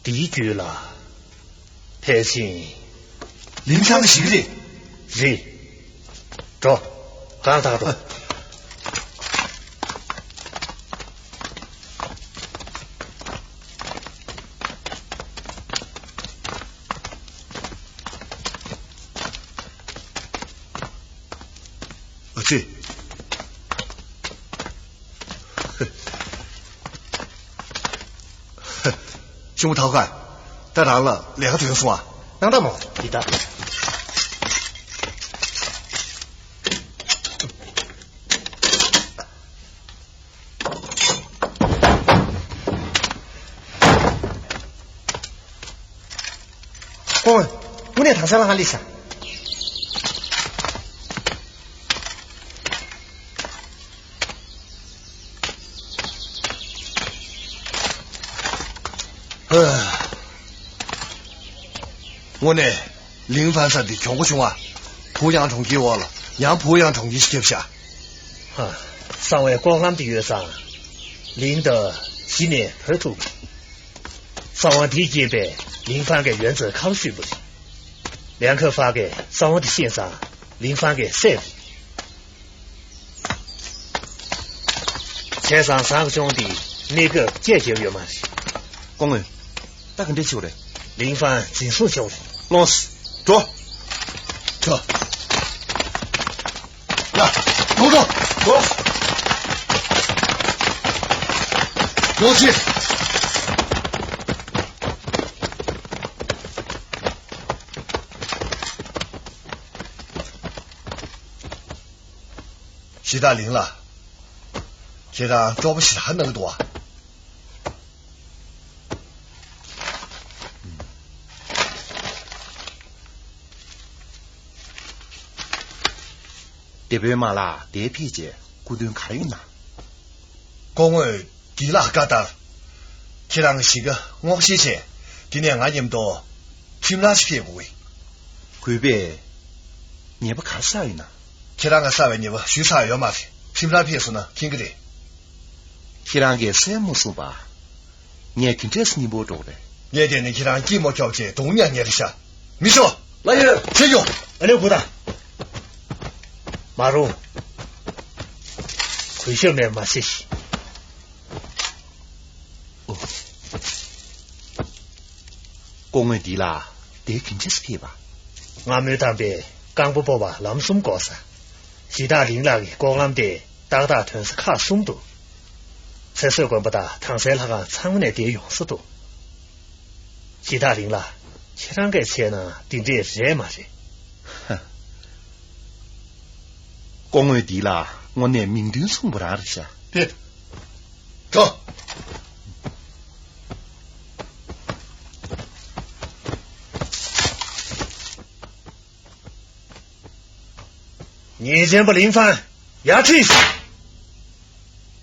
འདིའི་རྒྱུད་ལ་ཕལ་ཆེར་ལིན་ཚང་ཞིག་རེད། རེད། འགྲོ། གང་དག་འགྲོ། ཨ་ཙི། ཤུ་མུ་ཐའོ་ཁ། ད་རང་ལ་ལས་ཀ་ཐོན་སོང་ཨ། གནང་དང་མོ། འདི་ལྟ། ཁོང་། དངོས་གནས་དྭངས་གསལ་ལྷ་ཁང་སླེབས་ཤག་ཨ། དངོས་གནས། ལིང་ཧྥན་ས་འདི་གྱོང་པོ་བྱུང་བ། བུ་ཡང་གྲོང་ཁྱེར་འོག་ལ་ཡང་བུ་ཡང་གྲོང་ཁྱེར་ཞིག་བརྒྱབ་ཤག་ཧ། གསང་བའི་ལྐོག་ལམ་དེ་ཡོད་ཙང་། ལིང་ད་གཞི་ནས་བུད་ཐུབ། གསང་བ་འདིས་བསྐྱེད་པའི་ལིང་ཧྥན་གྱི་ཡོན་ཙེ་ཁ་ལོ་ཞུས་པ་རེད། ལན་ཁ་ཧྥ་གིས་གསང་བ་འདི་ཤེས་ཙང་ལིང་ཧྥན་གྱི་སྲས་རེད། བྱས་ཙང་བཟང་གི་ཅུང་དེ་གནས་སྐབས་བཅད་བརྒྱབ་ཡོད་མ་རེད། སྐུ་ངོ། ད་ག་འདྲས་བྱེད་དགོས་རེད། ལིང་ཧྥན་འཛིན་བཟུང་བྱེད་དགོས་རེད། ལོངས། འགྲོ། འགྲོ། ཡ། འགྲོ་འགྲོ། འགྲོ། འགྲོ་ཤིག་གཞི་བདག་ལིང་ལགས། ཁྱེད་རང་སྤྲོ་པོ་ཞེ་དྲག་གནང་འདུག་ཨ། སྡེ་དཔོན་མ་ལགས་དེ་ཕེབས་རྗེས་སྐུ་མདུན་ག་རེ་ཡིན་ན། སྐུ་ངོ་། དགེ་ལགས་བཀའ་ལྟར། ཁྱེད་རང་གི་གཞིས་ཀ་སྔོག་བཤེར་བྱས། དེ་ནས་ང་མཉམ་དུ་ཁྲིམས་ལ་ཞིག་ཕེབས་དགོས། གུས་པས་ཉེས་པ་ག་རེ་བསགས་ཡོད་ན། ཁྱེད་རང་གིས་བསགས་པའི་ཉེས་པ་ཞུས་ཚར་ཡོད་མ་རེད། ཁྲིམས་ལ་ཕེབས་སོང་ན་མཁྱེན་གྱི་རེད། ཁྱེད་རང་གིས་གསལ་མ་གསུངས་པ། ངས་ག་འདྲས་སྙིང་པོ་འགྲོ་གི་རེད། ངས་བལྟས་ན་ཁྱེད་རང་སྐྱིད་མོ་ཁྱོག་ཅེས་གདོང་ཉག་ཉེ་རེད་ཤག་མི་ཤོག་ལགས་ཡོད། ཆེ་ཡོང་། ཨ་ནེ་གུ་དང་། མ་རུང་། གུས་ཞབས་མེད་མ་ཤེས་ཤིག་ཨོ། སྐུ་ངོ་འདི་ལ་དེ་གིན་ཅེས་ཕེབས་པ། སྔ་མོའི་དམ་པས་རྐང་པ་སྤོ་བ་ལམ་གསུམ་བསྐོར་ས། གཞི་བདག་གླིང་ལགས་ཀྱི་ལྐོག་ལམ་དེ་ཏག་ཏག་ཐོན་ས་ཁག་གསུམ་འདུག་ཚེ་བསོད་དགོན་པ་དང་དྭངས་གསལ་ལྷ་ཁང་ཚང་མ་ནས་དེ་ཡོང་ས་འདུག་གཞི་བདག་གླིང་ལགས། ཁྱེད་རང་གིས་བྱས་ན་འདི་འདྲས་རེད་མ་རེད། ཧ། སྐུ་ངོ་འདི་ལ་དངོས་གནས་མིང་དོན་མཚུངས་པ་རང་རེད་ཤག་ཕེབས། འགྲོ། ཉེས་ཅན་པ་ལིང་ཧྥང་ཡར་ཁྲིད།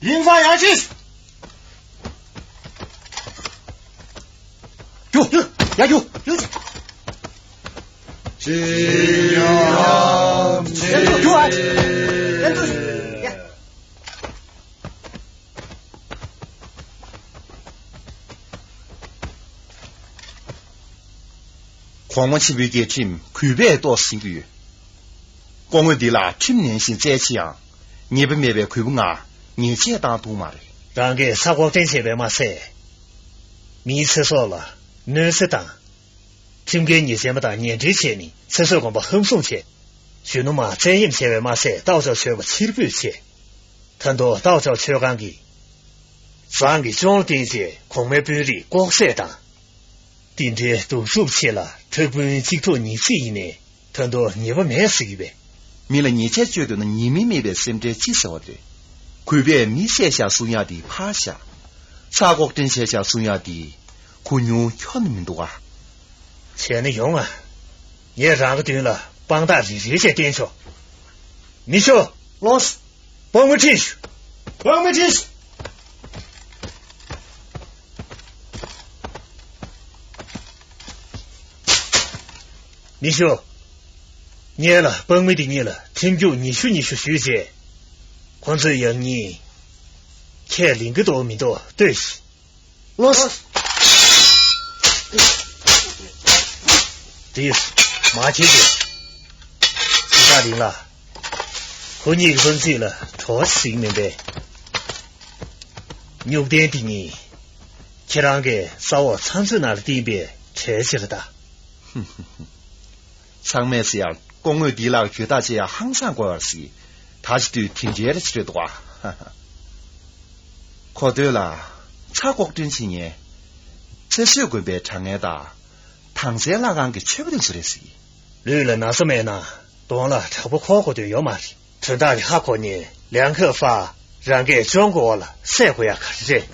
ལིང་ཧྥང་ཡར་ཁྲིད། རྒྱུགས། ཡར་རྒྱུགས། རྒྱུགས། ཅི་ཡང་ཅི་ཡར་རྒྱུགས་ཨ། ཡར་རྒྱུགས། ཡ། གོང་མ་ཆེན་པོའི་རྒྱལ་ཁྲིམས་གུས་པས་གཏོར་ཟིན་གྱི་ཡོད། སྐུ་ངོ་འདི་ལ་ཁྲིམས་ནན་བཞིན་བཙལ་ཆེ་ཡང་ཉེས་པ་མེད་པའི་གུས་པ་ང་ཉེས་ཆད་བཏང་ཐུབ་མ་རེད། རང་གིས་ས་ལྐོག་འདྲེན་བྱས་པས་མ་ཟད། མིའི་ཚེ་སྲོག་ལ་གནོད་འཚེ་བཏང་། ཁྲིམས་འགལ་ཉེས་ཅན་པ་དང་ངན་འབྲེལ་བྱས་ནས་ཚེ་བསོད་དགོན་པ་ཧམ་བཟུང་བྱས། གཞོན་ནུ་མ་བཙན་གཡེམ་བྱས་པས་མ་ཟད་རྟའུ་ཅའོ་ཆོས་པ་ཕྱིར་འབུད་བྱས། ད་དུང་རྟའུ་ཅའོ་ཆོས་ཁང་གིས། ཟངས་ཀྱི་ཅོང་བསྟན་རྗེས་གོང་མའི་དཔོན་རིགས་ལྐོག་བསད་དང་། དེ་འདྲའི་གདུག་རྩུབ་ཆེ་ལ་དྲག་དཔོན་གཅིག་ཐོག་ཉིས་བརྩེགས་ཡིན་ནའི་ད་དུང་ཉེས་པ་མེད་ཟེར་གྱི་པས། མི་ལ་ཉེས་ཆད་གཅོད་འདོད་ན་ཉེས་དམིགས་མེད་པའི་སེམས་ཁྲལ་ཅི་ཟེར་བ་རེད། གུས་པས་མི་བསད་བཞག་གསུང་ཡག་དེ་ཕར་བཞག་ས་ལྐོག་འདྲེན་བྱས་བཞག་གསུང་ཡག་དེ་གུ་ཉུང་ཁྱོན་ནས་མི་འདུག་ཨ། བྱས་ན་ཡོང་ཨ། ངས་རང་གི་མདུན་ལ་དཔང་རྟགས་རེ་རེ་བྱས་བསྟན་ཆོག་མི་ཤོག་ལོས། དཔང་མི་ཁྲིད་ཤོག་དཔང་མི་ཁྲིད་ཤོག་མི་ཤོག་ངས་ལ་དཔང་མི་དེ་གཉིས་ལ་ཁྲིམས་རྒྱུག་ཉི་ཤུ་ཉི་ཤུ་ཞུས་རྗེས། ཁོ་ཚོས་ཡང་སྙིང་ཁས་ལེན་གྱི་འདུག་མི་འདུག་ལྟོས་ཤིག་ལོས། དེས་མ་བྱེད་ཀྱི། སྲིད་པ་རིང་ལ། ཁོ་གཉིས་ཀྱི་བསམ་ཚུལ་ལ་གྲོགས་ཤིག་མིན་པས། སྨྱུག་རྟེན་དེ་གཉིས། ཁྱེད་རང་གིས་ས་འོག་ཚྭ་མཚོའི་ནང་ལ་བཏིང་པའི་གྲལ་ཕྱིར་ད། ཚང་མས་ཟེར་ཡང་སྐུ་ངོ་འདི་ལགས་གྱོད་ཐག་བཅད་ཡ་ཧང་སང་དགོས་པར་སྲིད། ད་ཅི་དུས་དེ་འདྲའི་རེ་ཆེ་རེད་འདུག་ཨ། གོ་ཐོས་ལ། ཚྭ་ལྐོག་འདྲེན་བྱེད་མཁན། ཚེ་བསོད་དགོན་པའི་དྲང་ངེས་དང་། དྭངས་གསལ་ལྷ་ཁང་གི་ཆོས་པ་དེ་ཚོ་རེད་ཟེར། ལུས་ལ་ན་ཚ་མེད་ན་གདོང་ལ་དྲེག་པ་འཁོར་དགོས་དོན་ཡོད་མ་རེད། དོན་དག་གི་ཧ་གོ་ནས་ལན་ཁ་ཧྥ་རང་གིས་གཅོང་གི་འོག་ལ་བསད་དགོས་ཡ་ག་རེ་རེད།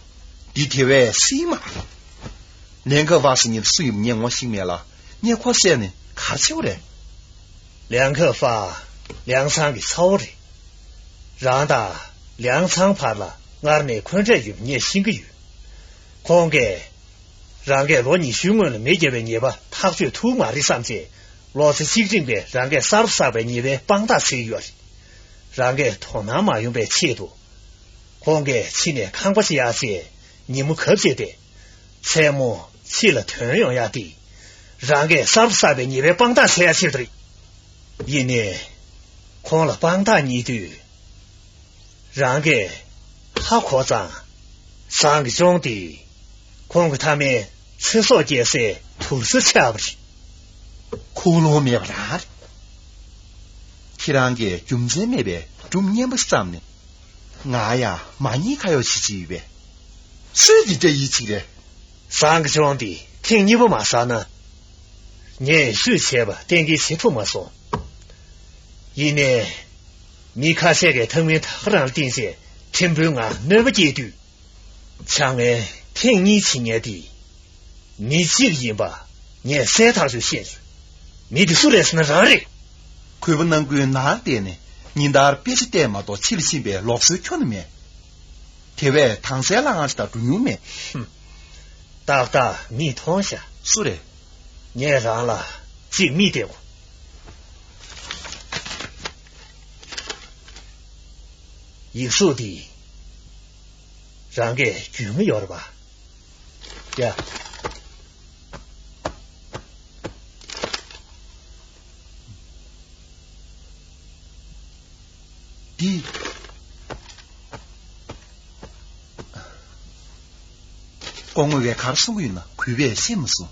འདི་དེ་བས་སྲིད་མ་རེད། ལན་ཁ་ཧྥ་ཟེར་མཁན་སུ་ཡིན་ངས་ངོ་ཤེས་མེད་ལ། ངས་ཁོ་བསད་ནས་ག་རེ་བྱེད་དགོས་རེད། ལན་ཁ་ཧྥ་ལིའང་ཚང་གི་ཚ་བོ་རེད། རང་དང་ལིའང་ཚང་བར་ལ་སྔར་ནས་འཁོན་འགྲས་ཡོད་པ་ངས་ཤེས་ཀྱི་ཡོད། ཁོང་གིས་རང་གིས་ལོ་ཉི་ཤུའི་སྔོན་ལ་མི་བརྒྱབ་པའི་ཉེས་པ་ཐག་གཅོད་ཐུབ་མ་རེད་བསམ་རྗེས་ལོ་ཚེ་གཅིག་སྒྲིམ་པའི་རང་གིས་གསར་བསགས་པའི་ཉེས་པའི་དཔང་རྟགས་བྱེད་ཀྱི་ཡོད་རེད། རང་གིས་དོ་སྣང་མ་ཡོང་པའི་ཆེད་དུ། ཁོང་གིས་ཕྱི་ནས་ཁང་པ་ཞིག་གཡར་རྗེས་ཉིན་མོ་གབ་བྱས་ཏེ། མཚན་མོ་ཕྱི་ལ་ཐོན་ཡོང་ཡག་དེ། རང་གིས་གསར་དུ་བསགས་པའི་ཉེས་པའི་དཔང་རྟགས་བྱེད་ཡག་ཆེད་དུ་རེད། ཡིན་ནའི། ཁོང་ལ་དཔང་རྟགས་རྙེད་དུས། རང་གིས་ཧ་གོ་ཙང་། ཟངས་ཀྱི་ཅོང་དེ། ཁོང་གི་མཐའ་མའི་ཚེ་སྲོག་སྐྱེལ་སའི་དུར་ས་ཆགས་པ་རེད། ཁུངས་ལུང་མེད་པ་རང་རེད། ཁྱེད་རང་གིས་རྒྱུ་མཚན་མེད་པའི་སྒྲུང་སྙན་པོ་ཞིག་བརྩམས་ནས། ང་ཡང་མ་ཉེས་ཁ་གཡོག་བྱེད་ཀྱི་ཡོད་པས། སུས་འདི་འདྲ་ཡིད་ཆེས་རེད། ཟངས་ཀྱི་ཅོང་འདི་ཐེངས་གཉིས་པ་མ་ཟགས་ན། ངས་ཤུལ་བྱས་པ་གཏན་འཁེལ་བྱེད་ཐུབ་མ་སོང་། ཡིན་ནའི། མི་ཁ་ཤས་ཀྱིས་ཐང་མིན་ད་ག་རང་ལ་བརྟེན་བྱས་ཕྲན་བུའི་ངང་གནོད་པ་སྐྱེལ་དུས། ཆ་ངན་ཐེངས་གཉིས་བྱེད་མཁན་དེ། མི་གཅིག་ཡིན་པ་ངས་གསལ་ཐག་ཆོད་ཤེས་བྱུང་། མི་དེ་སུ་རེད་ཟེར་ན་རང་རེད། གུས་པ་ནང་ཁུལ་ནང་བསྡད་ནས་ཉིན་ལྟར་དཔེ་ཆ་བལྟས་མ་གཏོགས་ཕྱི་ལ་ཕྱིན་པའི་ལུགས་སྲོལ་ཁྱོན་ནས་མེད། དེ་བས་དྭངས་གསལ་ལྷ་ཁང་ཞིག་དང་འགྲོ་མྱོང་མེད། ཧུམ། ཏག་ཏག་མིས་མཐོང་ཤག་སུ་རེད། ངས་རང་ལ་གཅིག་མིག་བལྟས་གོ། ཡིག་གཟུགས་འདི་རང་གིས་རྒྱུས་མངའ་ཡོད་རེད་པ། ཡ། འདི། སྐུ་ངོ་བས་ག་རེ་གསུང་གི་ཡོད་ན་གུས་པས་ཤེས་མ་སོང་།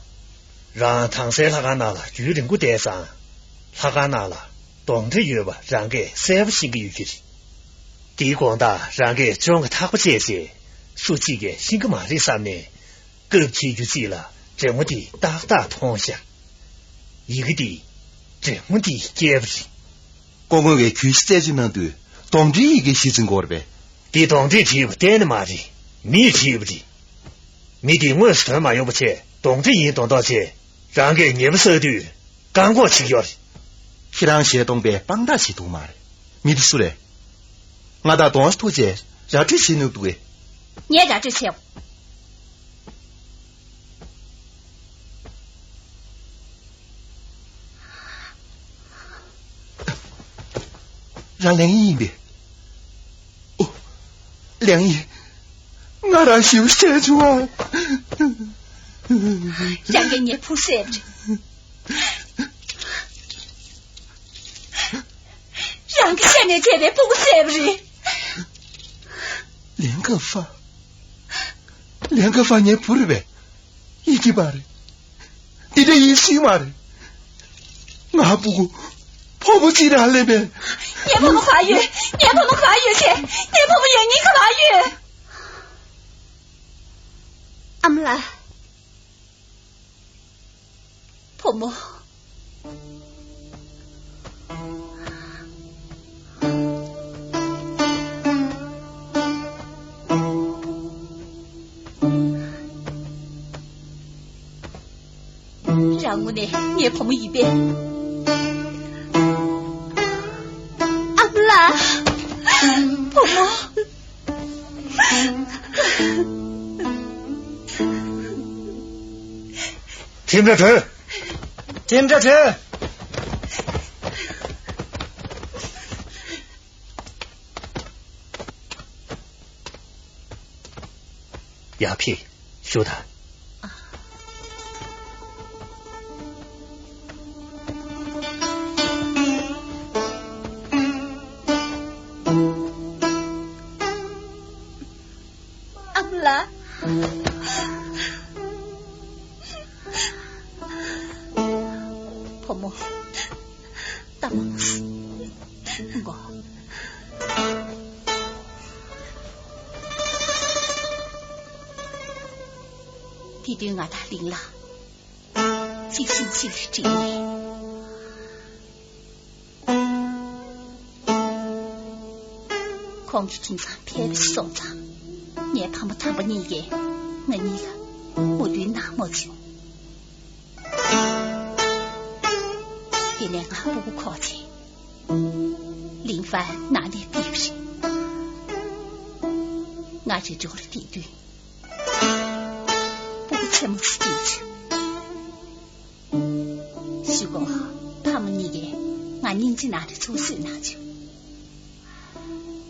རང་དྭངས་གསལ་ལྷ་ཁང་ནང་ལ་རྒྱུན་རིང་པོ་བསྡད་ཙང་། ལྷ་ཁང་ནང་ལ་གདོན་འདྲེ་ཡོད་པ་རང་གིས་གསལ་པོ་ཤེས་ཀྱི་ཡོད་ཀྱི་རེད། དེའི་དགོང་དག་རང་གིས་གཅོང་གི་ཐག་པ་བཅད་རྗེས་སུ་གཅིག་གིས་ཤེས་ཀྱི་མ་རེད་བསམ་ནས། སྐབས་འཁེལ་རྒྱུ་གཅིག་ལ་འདྲེ་མོ་དེ་ཏག་ཏག་མཐོང་ཤག་ཡི་གེ་འདི་འདྲེ་མོ་འདིས་བསྐྱལ་བ་རེད། སྐུ་ངོ་བས་གུས་གཞི་རྩད་གཅོད་གནང་དུས་གདོན་འདྲེའི་ཡི་གེ་གཞི་འཛིན་དགོས་རེད་པས། འདི་གདོན་འདྲེས་བྲིས་པ་གཏན་ནས་མ་རེད། མིས་བྲིས་པ་རེད། མི་འདིས་དངོས་སུ་དོན་མ་ཡོང་བ་བྱས་གདོན་འདྲེ་ཡིན་མདོག་མདོག་བྱས། རང་གིས་ཉེས་པ་བསགས་དུས་བཀག་འགོག་བྱེད་ཀྱི་ཡོད་རེད། ཁྱེད་རང་ཞལ་གདོང་པས་དཔང་རྟགས་བྱེད་ཐུབ་མ་རེད། མི་འདི་སུ་རེད། ང་དང་གདོང་ཐུག་བྱས་ར་སྤྲོད་བྱེད་ནུས་འདུག་གས། ངས་ར་སྤྲོད་བྱེད། རང་ལེན་ཡིན་པས། ཨོ། ལེན་ཡིན། ང་རང་ཞིབ་བཤད་བྱུང་ཨ། རང་གིས་ངའི་བུ་བསད་པ་རེད། རང་གི་ཤ་ནས་བཅད་པའི་སྤུ་གུ་བསད་པ་རེད། ལིང་ཁ་ཧྥ། ལིང་ཁ་ཧྥ་ངའི་བུ་རེད་པས། ཡིད་ཀྱི་མ་རེད། འདི་འདྲ་ཡིན་སྲིད་མ་རེད། ང་སྤུ་གུ་ཕོ་མོ་གཅིག་རང་ལེན་པས། ངའི་ཕོ་མོ་ག་ཡོད། ངའི་ཕོ་མོ་ག་ཡོད་ཟེར། ངའི་ཕོ་མོ་ལེན་མཁན་ག་ལ་ཡོད། ཨ་མ་ལགས། བུ་མོ། རང་དངོས་གནས་ངའི་བུ་མོ་ཡིན་པས། ཨ་མ་ལགས། བུ་མོ། ཁྲིམས་ར་གྲོལ། ཁྲིམས་ར་གྲོལ། ཡར་ཕེབས། བཞུགས་དང་། ཨ་མ་ལགས། བུ་མོ། ལྟ་མ་སོང་། མགོ། དེ་དུས་ང་དང་ལིང་ལགས་གཅིག་ཤིང་གཅིག་ལ་དཀྲིས་ནས། ཁོང་གི་ཁྱིམ་ཚང་ཕལ་པ་ཞིག་སོང་ཙང་། ངའི་ཕ་མ་དམ་པ་གཉིས་ཀས་ང་གཉིས་ལ་མོས་མཐུན་གནང་མ་བྱུང་། དེ་ནས་ང་སྤུ་གུ་འཁོར་རྗེས། ལིང་ཧྥན་ནང་ནས་ཕེབས་རེད། ང་རི་ཁྲོད་ལ་བསྡད་དུས། སྤུ་གུ་ཆེན་མོ་ཞིག་སྐྱེས་བྱུང་། གཞུག་གུ་ཕ་མ་གཉིས་ཀས་ང་སྙིང་རྗེ་གནང་ནས་འཚོ་བསྲོས་གནང་བྱུང་།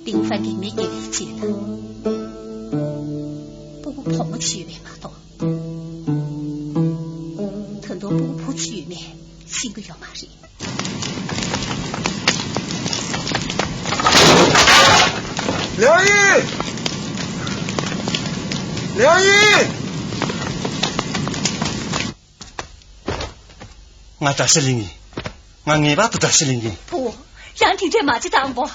ལིང་ཧྥན་གྱིས་མི་སྐྱེ་བའི་རྗེས་ལ། སྤུ་གུ་བུ་མོ་ཅིག་ཡོད་པས་མ་གཏོགས། ད་དུང་སྤུ་གུ་བུ་ཅིག་ཡོད་མེད་ཤེས་ཀྱི་ཡོད་མ་རེད། ལིའུ་ཡིན། ལིའུ་ཡིན། ང་དགྲ་ཤ་ལེན་གྱིན། ང་ངེས་པར་དུ་དགྲ་ཤ་ལེན་གྱིན། བུ། རང་དེ་འདྲས་མ་བྱེད་དང་གོ།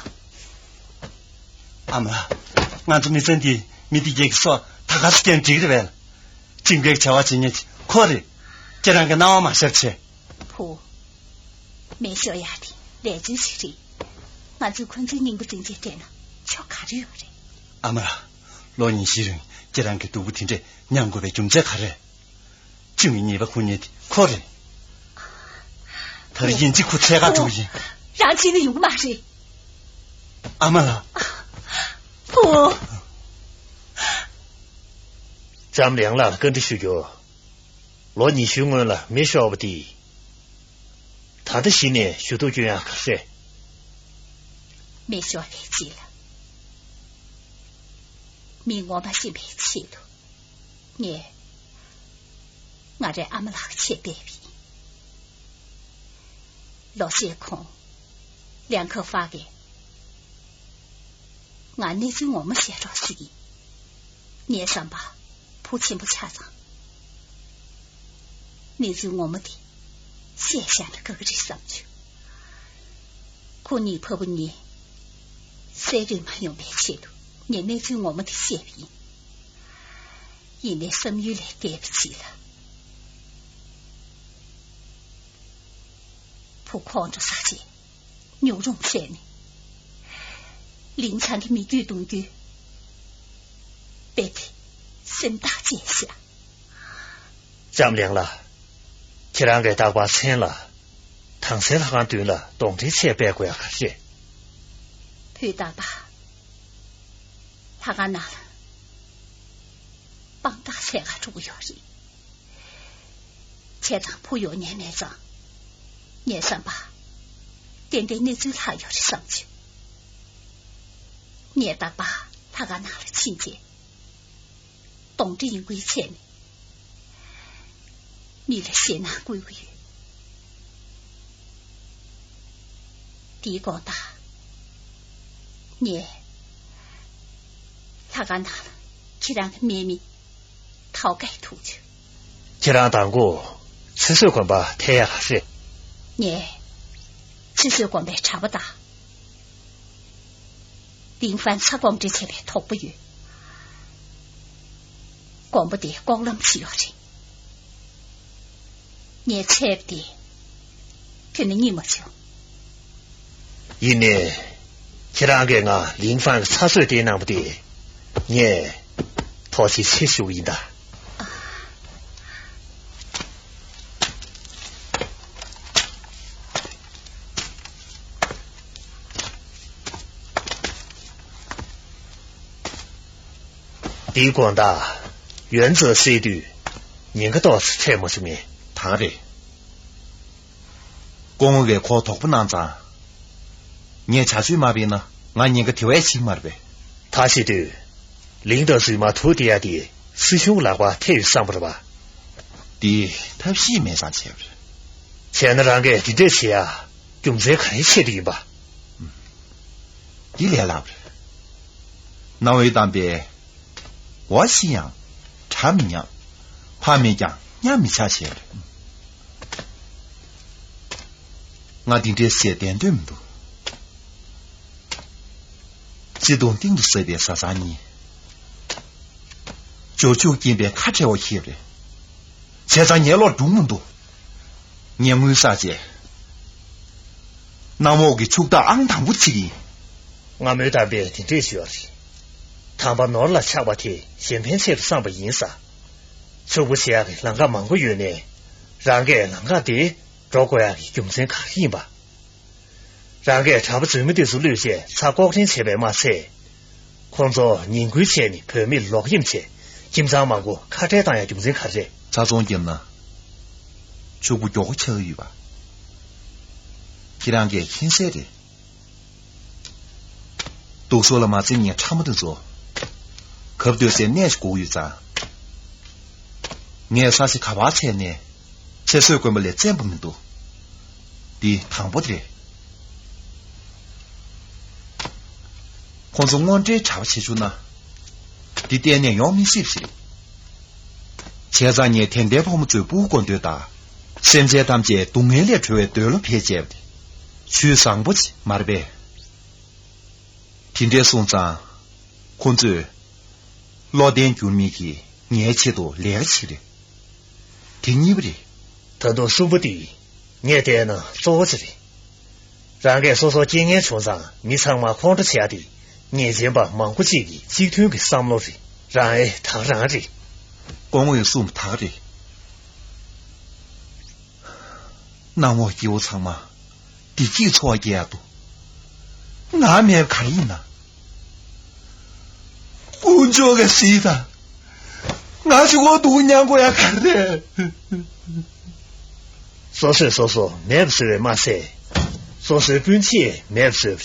ཨ་མ་ལགས། ང་ཚོ་མི་ཚན་འདིས་མི་འདི་གས་ཀྱི་སྲོག་ད་ག་སེ་སྐྱོན་འགྲིག་རེད་པས། ཁྲིམས་འགལ་གྱི་བྱ་བ་བྱེད་མཁན་ཁོ་རེད། ཁྱེད་རང་གིས་སྣང་བ་མ་ཤར་བྱས། བུ། མེ་ཤོར་ཡག་དེ་ལས་རྩོལ་ཞིག་རེད། ང་ཚོས་ཁོ་ཚོའི་སྙིང་པོ་བཙན་ཆེད་སྤྲད་ན་ཆོ་ག་རེ་ཡོད་རེད། ཨ་མ་ལགས། ལོ་ཉི་ཤུའི་རིང་ཁྱེད་རང་གིས་སྡུག་པོ་དེ་འདྲས་མྱང་དགོས་པའི་རྒྱུ་མཚན་ག་རེ། གཅུང་གི་ཉེས་པ་འཁུར་མཁན་དེ་ཁོ་རེད། ད་རེས་ཡིན་གཅིག་ཁོ་འཚོལ་ག་འགྲོ་གི་ཡིན། རང་ཕྱིན་ན་ཡོང་གི་མ་རེད། ཨ་མ་ལགས། བུ། ལྕམ་ལིང་ལགས་ལ་བཀའ་འདྲི་ཞུ་རྒྱུ། ལོ་ཉི་ཤུའི་སྔོན་ལ་མེ་ཤོར་བ་དེ། ད་ལྟ་གཞི་ནས་ཞུ་གཏུག་སྐྱོན་ཡག་ག་རེ་རེད། མེ་ཤོར་བའི་རྗེས་ལ། མི་ངོ་མ་ཤེས་པའི་ཆེད་དུ། ངས་ང་རའི་ཨ་མ་ལགས་ཆེད་སྤེལ་བ་ཡིན། ལོ་ཤས་གོང་། ལིང་ཁ་ཧྥ་གིས་ ང་གནས་ཚུལ་ངོ་མ་བཤད་རོགས་ཞུ་གི། ངའི་བསམ་པ་བུ་ཆེན་པོ་ཆགས་ཙང་། གནས་ཚུལ་ངོ་མ་དེ་བཤད་བཞག་ན་དགའ་གི་རེད་བསམ་བྱུང་། ཁོ་གཉིས་ཕ་བུ་གཉིས་སད་རེས་མ་ཡོང་བའི་ཆེད་དུ་ངས་གནས་ཚུལ་ངོ་མ་དེ་བཤད་པ་ཡིན། ཡིན་ནའི་བསམ་ཡུལ་ལས་འདས་པའི་རྗེས་ལ། བུ་ཁོང་ཁྲོ་ཟ་བྱས། ཉུག་རུང་བྱས་ནས། ལིང་ཚང་གི་མི་རྒྱུད་གདུང་རྒྱུད་རྦད་དེ་སེམས་ཐག་བཅད་བཞག། འཇམ་གླིང་ལགས། ཁྱེད་རང་གིས་རྟག་པར་མཚན་ལ་དྭངས་གསལ་ལྷ་ཁང་མདུན་ལ་གདོན་འདྲེའི་ཆས་སྤེལ་དགོས་ཡག་ག་རེད། བུས་རྟག་པར་ལྷ་ཁང་ནང་ལ་དཔང་རྟགས་བྱས་ག་འགྲོ་གི་ཡོད་རེད། བྱས་ཙང་བུ་ཡོང་མཁན་མེད་ཙང་། ངའི་བསམ་པ། ཏན་ཏན་གནས་ཚུལ་ལྷག་ཡོད་རེད་བསམ་བྱུང་། ངས་རྟག་པར་ལྷ་ཁང་ནང་ལ་ཕྱིན་རྗེས། གདོན་འདྲེ་ཡིན་ཁུལ་བྱས་ནས། མི་ལ་ཞེད་སྣང་བསྐུལ་གྱི་ཡོད། དེའི་དགོང་དག་ངས་ལྷ་ཁང་ནང་ལ་ཁྱེད་རང་གི་རྨེག་མེ་ཐོགས་སྐད་ཐུག་བྱུང་། ཁྱེད་རང་དང་པོ་ཚེ་བསོད་དགོན་པ་ཐད་ཡག་ག་རེད། ངས་ཚེ་བསོད་དགོན་པའི་གྲྭ་པ་དང་། ལིང་ཧྥན་ཚ་དགོངས་འགྲེལ་བྱས་པའི་དོགས་པ་ཡོད། དགོན་པ་དེ་ལྐོག་ལམ་ཞིག་ཡོད་རེད། ངས་འཚོལ་བ་དེ་ཁྱོན་ནས་རྙེད་མ་བྱུང་། ཡིན་ནའི། ཁྱེད་རང་གིས་ང་ལིང་ཧྥན་གྱི་ཚ་གསོད་དེ་གནང་བ་དེ། ངས་ཐུགས་རྗེ་ཆེ་ཞུ་གི་ཡིན་ད། འདིའི་དགོང་དག་ཡོན་ཙེ་བསད་དུས་ཉེན་ཁ་ཏོག་ཙམ་འཕྲད་མ་བྱུང་ངས། ད་རེད། སྐུ་ངོ་གིས་ཁོ་དོགས་པ་གནང་ཙང་། ངས་བྱ་སྤྱོད་མ་སྤེལ་ན་ང་ཉེན་ཁ་དེ་བས་ཕྱིན་མ་རེད་པས། ད་བྱེད་དུས། ལིང་དང་རུས་མ་དུ་དེ་ཡ་དེ་སྲིད་གཞུང་ལག་པར་ཐེབས་ཡོད་བསམ་པ་རེད་པ། དེ་ཐབས་ཤེས་མེད་ཙང་བྱས་པ་རེད། བྱས་ན་རང་གིས་དེ་འདྲས་བྱེད་ཡ་རྒྱུ་མཚན་ག་རེ་ཆེད་དུ་ཡིན་པ། འདི་ལས་སླ་པོ་རེད། གནའ་བོའི་གཏམ་དཔེ། འོ་ཤི་ཡང་གྲ་མི་ཉག་ཕ་མེད་ཀྱང་ཉ་མི་ཆག་ཞེས་རེད། ང་འདི་འདྲའི་ཟས་བདེན་དོན་མི་འདུག་བརྩེ་དུང་གཏིང་དུ་ཟབ་པའི་བཟའ་ཚང་གཉིས། འབྱོར་ཕྱུག་རྐྱེན་པས་ཁ་བྲལ་བ་ཞིག་རེད། བྱས་ཙང་ངའི་བློར་སྒྲུང་མི་འདུག་ངས་དངུལ་བསགས་རྗེས། གནམ་འོག་གི་ཕྱུག་བདག་ཨང་དང་པོ་ཅིག་ཡིན། སྔ་མོའི་གཏམ་དཔེ་དེ་འདྲས་ཞུ་བ་རེད། དམ་པ་ནོར་ལ་ཆགས་པ་དེ་གཞན་ཕན་ཆེད་དུ་བསམ་པ་ཡིན་ས། ཕྱུག་པོ་བྱེད་ཡག་གི་ལམ་ཁ་མང་པོ་ཡོད་ནའི། རང་གིས་ལམ་ཁ་དེ་འགྲོ་དགོས་ཡག་གི་རྒྱུ་མཚན་ག་རེ་ཡིན་པ། རང་གིས་གྲྭ་པ་མཛོད་མི་དེ་ཚོ་བླུས་བྱས་ཚ་ལྐོག་འདྲེན་བྱས་པས་མ་ཚད། ཁོང་ཚོ་ངན་སྐུལ་བྱས་ནས་བོད་མི་ལོག་གཡེམ་བྱས་ཁྱིམ་ཚང་མང་པོ་ཁ་བྲལ་བཏང་ཡག་རྒྱུ་མཚན་ག་རེ་རེད། ཚ་ཚོང་བརྒྱབ་ན་ཕྱུག་པོ་མགྱོགས་པོ་ཆགས་ཀྱི་ཡོད་པ། ཁྱེད་རང་གིས་མཁྱེན་གསལ་རེད། སྡུག་སོ་ལ་མ་འཛེམ་ངའི་ཕྲ་མ་དེ་ཚོ་གབ་སྡོད་སའི་གནས་ཤིག་དགོས་ཀྱི་ཡོད་ཙང་། ངས་ས་ཆ་ག་པར་འཚོལ་ནས་ཚེ་བསོད་དགོན་པ་ལས་བཙན་པོ་མི་འདུག་འདི་དང་པོ་དེ་རེད། ཁོང་ཚོ་དངོས་འབྲེལ་གྲྭ་པ་བྱེད་བཅུག་ན། འདི་གཏན་ནས་ཡོང་མི་སྲིད་པ་ཞིག་རེད། བྱས་ཙང་ངས་དད་ལྡན་ཕོ་མོ་ཚོའི་སྤུ་གུ་དགོས་འདོད་དང་། སེམས་ཅན་ཐམས་ཅད་སྡུག་བསྔལ་ལས་གྲོལ་བའི་འདོད་བློ་འཕེལ་བྱས་པ་དེ་ཆོས་བཟང་པོ་ཅིག་མ་རེད་པས། དེ་འདྲས་སོང་ཙང་། ཁོ་ཚོས་བློ་བརྟན་འགྱུར་མེད་ཀྱིས་ངའི་ཆེད་དུ་ལས་ཀ་བྱེད་རེད། དེ་གཉིས་པ་རེད། ད་དུང་གསུམ་པ་དེ་ངས་བལྟས་ན་གཙོ་བོ་ཅིག་རེད། རང་གིས་སོ་སོ་རྐྱེན་ངན་བྱུང་ཙང་མི་ཚང་མ་ཁོང་ཁྲོ་བྱེད་ཡ་དེ་ཉེས་ཅན་པ་མང་པོ་ཅིག་གི་གཅིག་མཐུན་གྱི་བསམ་བློ་རེད། རང་ཨེ་ད་ག་རང་རེད། སྐུ་ངོ་ཡི་གསུངས་པ་ད་ག་རེད། གནམ་འོག་སྐྱེ་བོ་ཚང་མ་བདེ་སྐྱིད་འཚོ་བ་སྐྱེལ་ཡ་འདུག་ང་མེད་ག་རེ་ཡིན་ན། དཀོན་མཆོག་གིས་གཟིགས་དང་། ང་ཅིག་འོ་སྡུག་མྱངས་དགོས་ཡ་ག་རེ་རེད། སོ་སོས་སོ་སོ་མེད་པ་བཟོས་པས་མ་ཟད། སོ་སོའི་སྤུན་མཆེད་མེད་པ་བཟོས་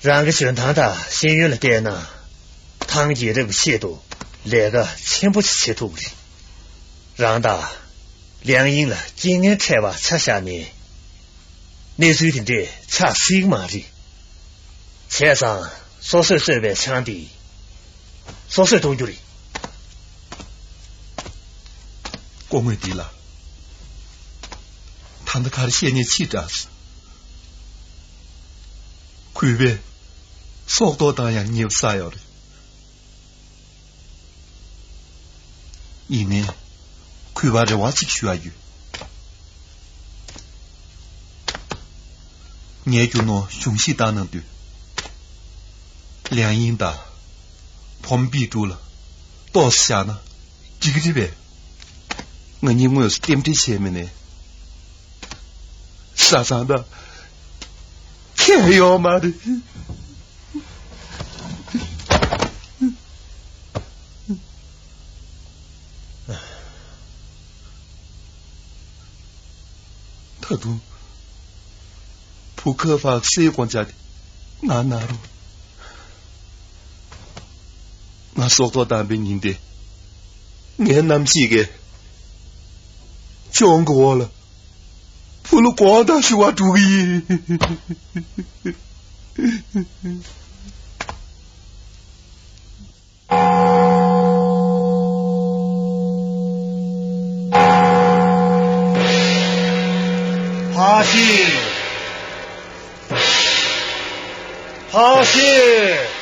པ་རེད། རང་གི་འཇོན་ཐང་དང་ཤེས་ཡོན་ལ་བལྟས་ན། ཐང་རྒྱལ་རབས་ཀྱི་ཆེད་དུ་ལས་ཀ་ཆེན་པོ་ཞིག་བྱེད་ཐུབ་ཀྱི་རེད། རང་དང་། གླིང་དབྱིངས་ལ་རྐྱེན་ངན་འཕྲད་པ་ཆ་བཞག་ནས། གནས་ཚུལ་དེ་འདྲས་ཆགས་སྲིད་ཀྱི་མ་རེད། བྱས་ཙང་ སོ་སོས་གསོས་པའི་ཆང་དེ་སོ་སོས་འཐུང་རྒྱུ་རེད། སྐུ་ངོ་འདི་ལ་ད་ལྟ་ག་རེ་བཤད་ཉན་ཕྱིས་དྲགས་སོང་། གུས་པས་སྲོག་ཐོག་བཏང་ཡང་ཉེས་པ་བསགས་ཡོད་རེད། ཡིན་ནའི་གུས་པར་རེ་བ་གཅིག་ཞུ་ཡ་ཡོད། ངའི་རྒྱུ་ནོར་གཞུང་བཞེས་བཏང་གནང་དུས། ལིའང་དབྱིང་དང་བུ་མོ་པི་ཀྲུའུ་ལ་ཏོག་ཙམ་བཞག་ན་འགྲིག་གི་རེད་པས། ང་གཉིས་དངོས་སུ་རྟེན་འབྲེལ་བྱས་མིན་ནའི་བཟའ་ཚང་དང་ཁྱད་ཡོད་མ་རེད། ད་དུང་བུ་ཁ་ཕག་སའི་དགོངས་འཆར་དེ་ང་གནང་རོགས། ང་སྲོག་ཐོག་བཏང་པའི་ཉིན་དེ་ངའི་རྣམ་ཤེས་ཀྱིས་གཅོང་གི་འོག་ལ་བུ་ལོ་དགོང་དག་ཞུ་བ་འགྲོ་གི་ཡིན། ཕ་ཤི། ཕ་ཤི།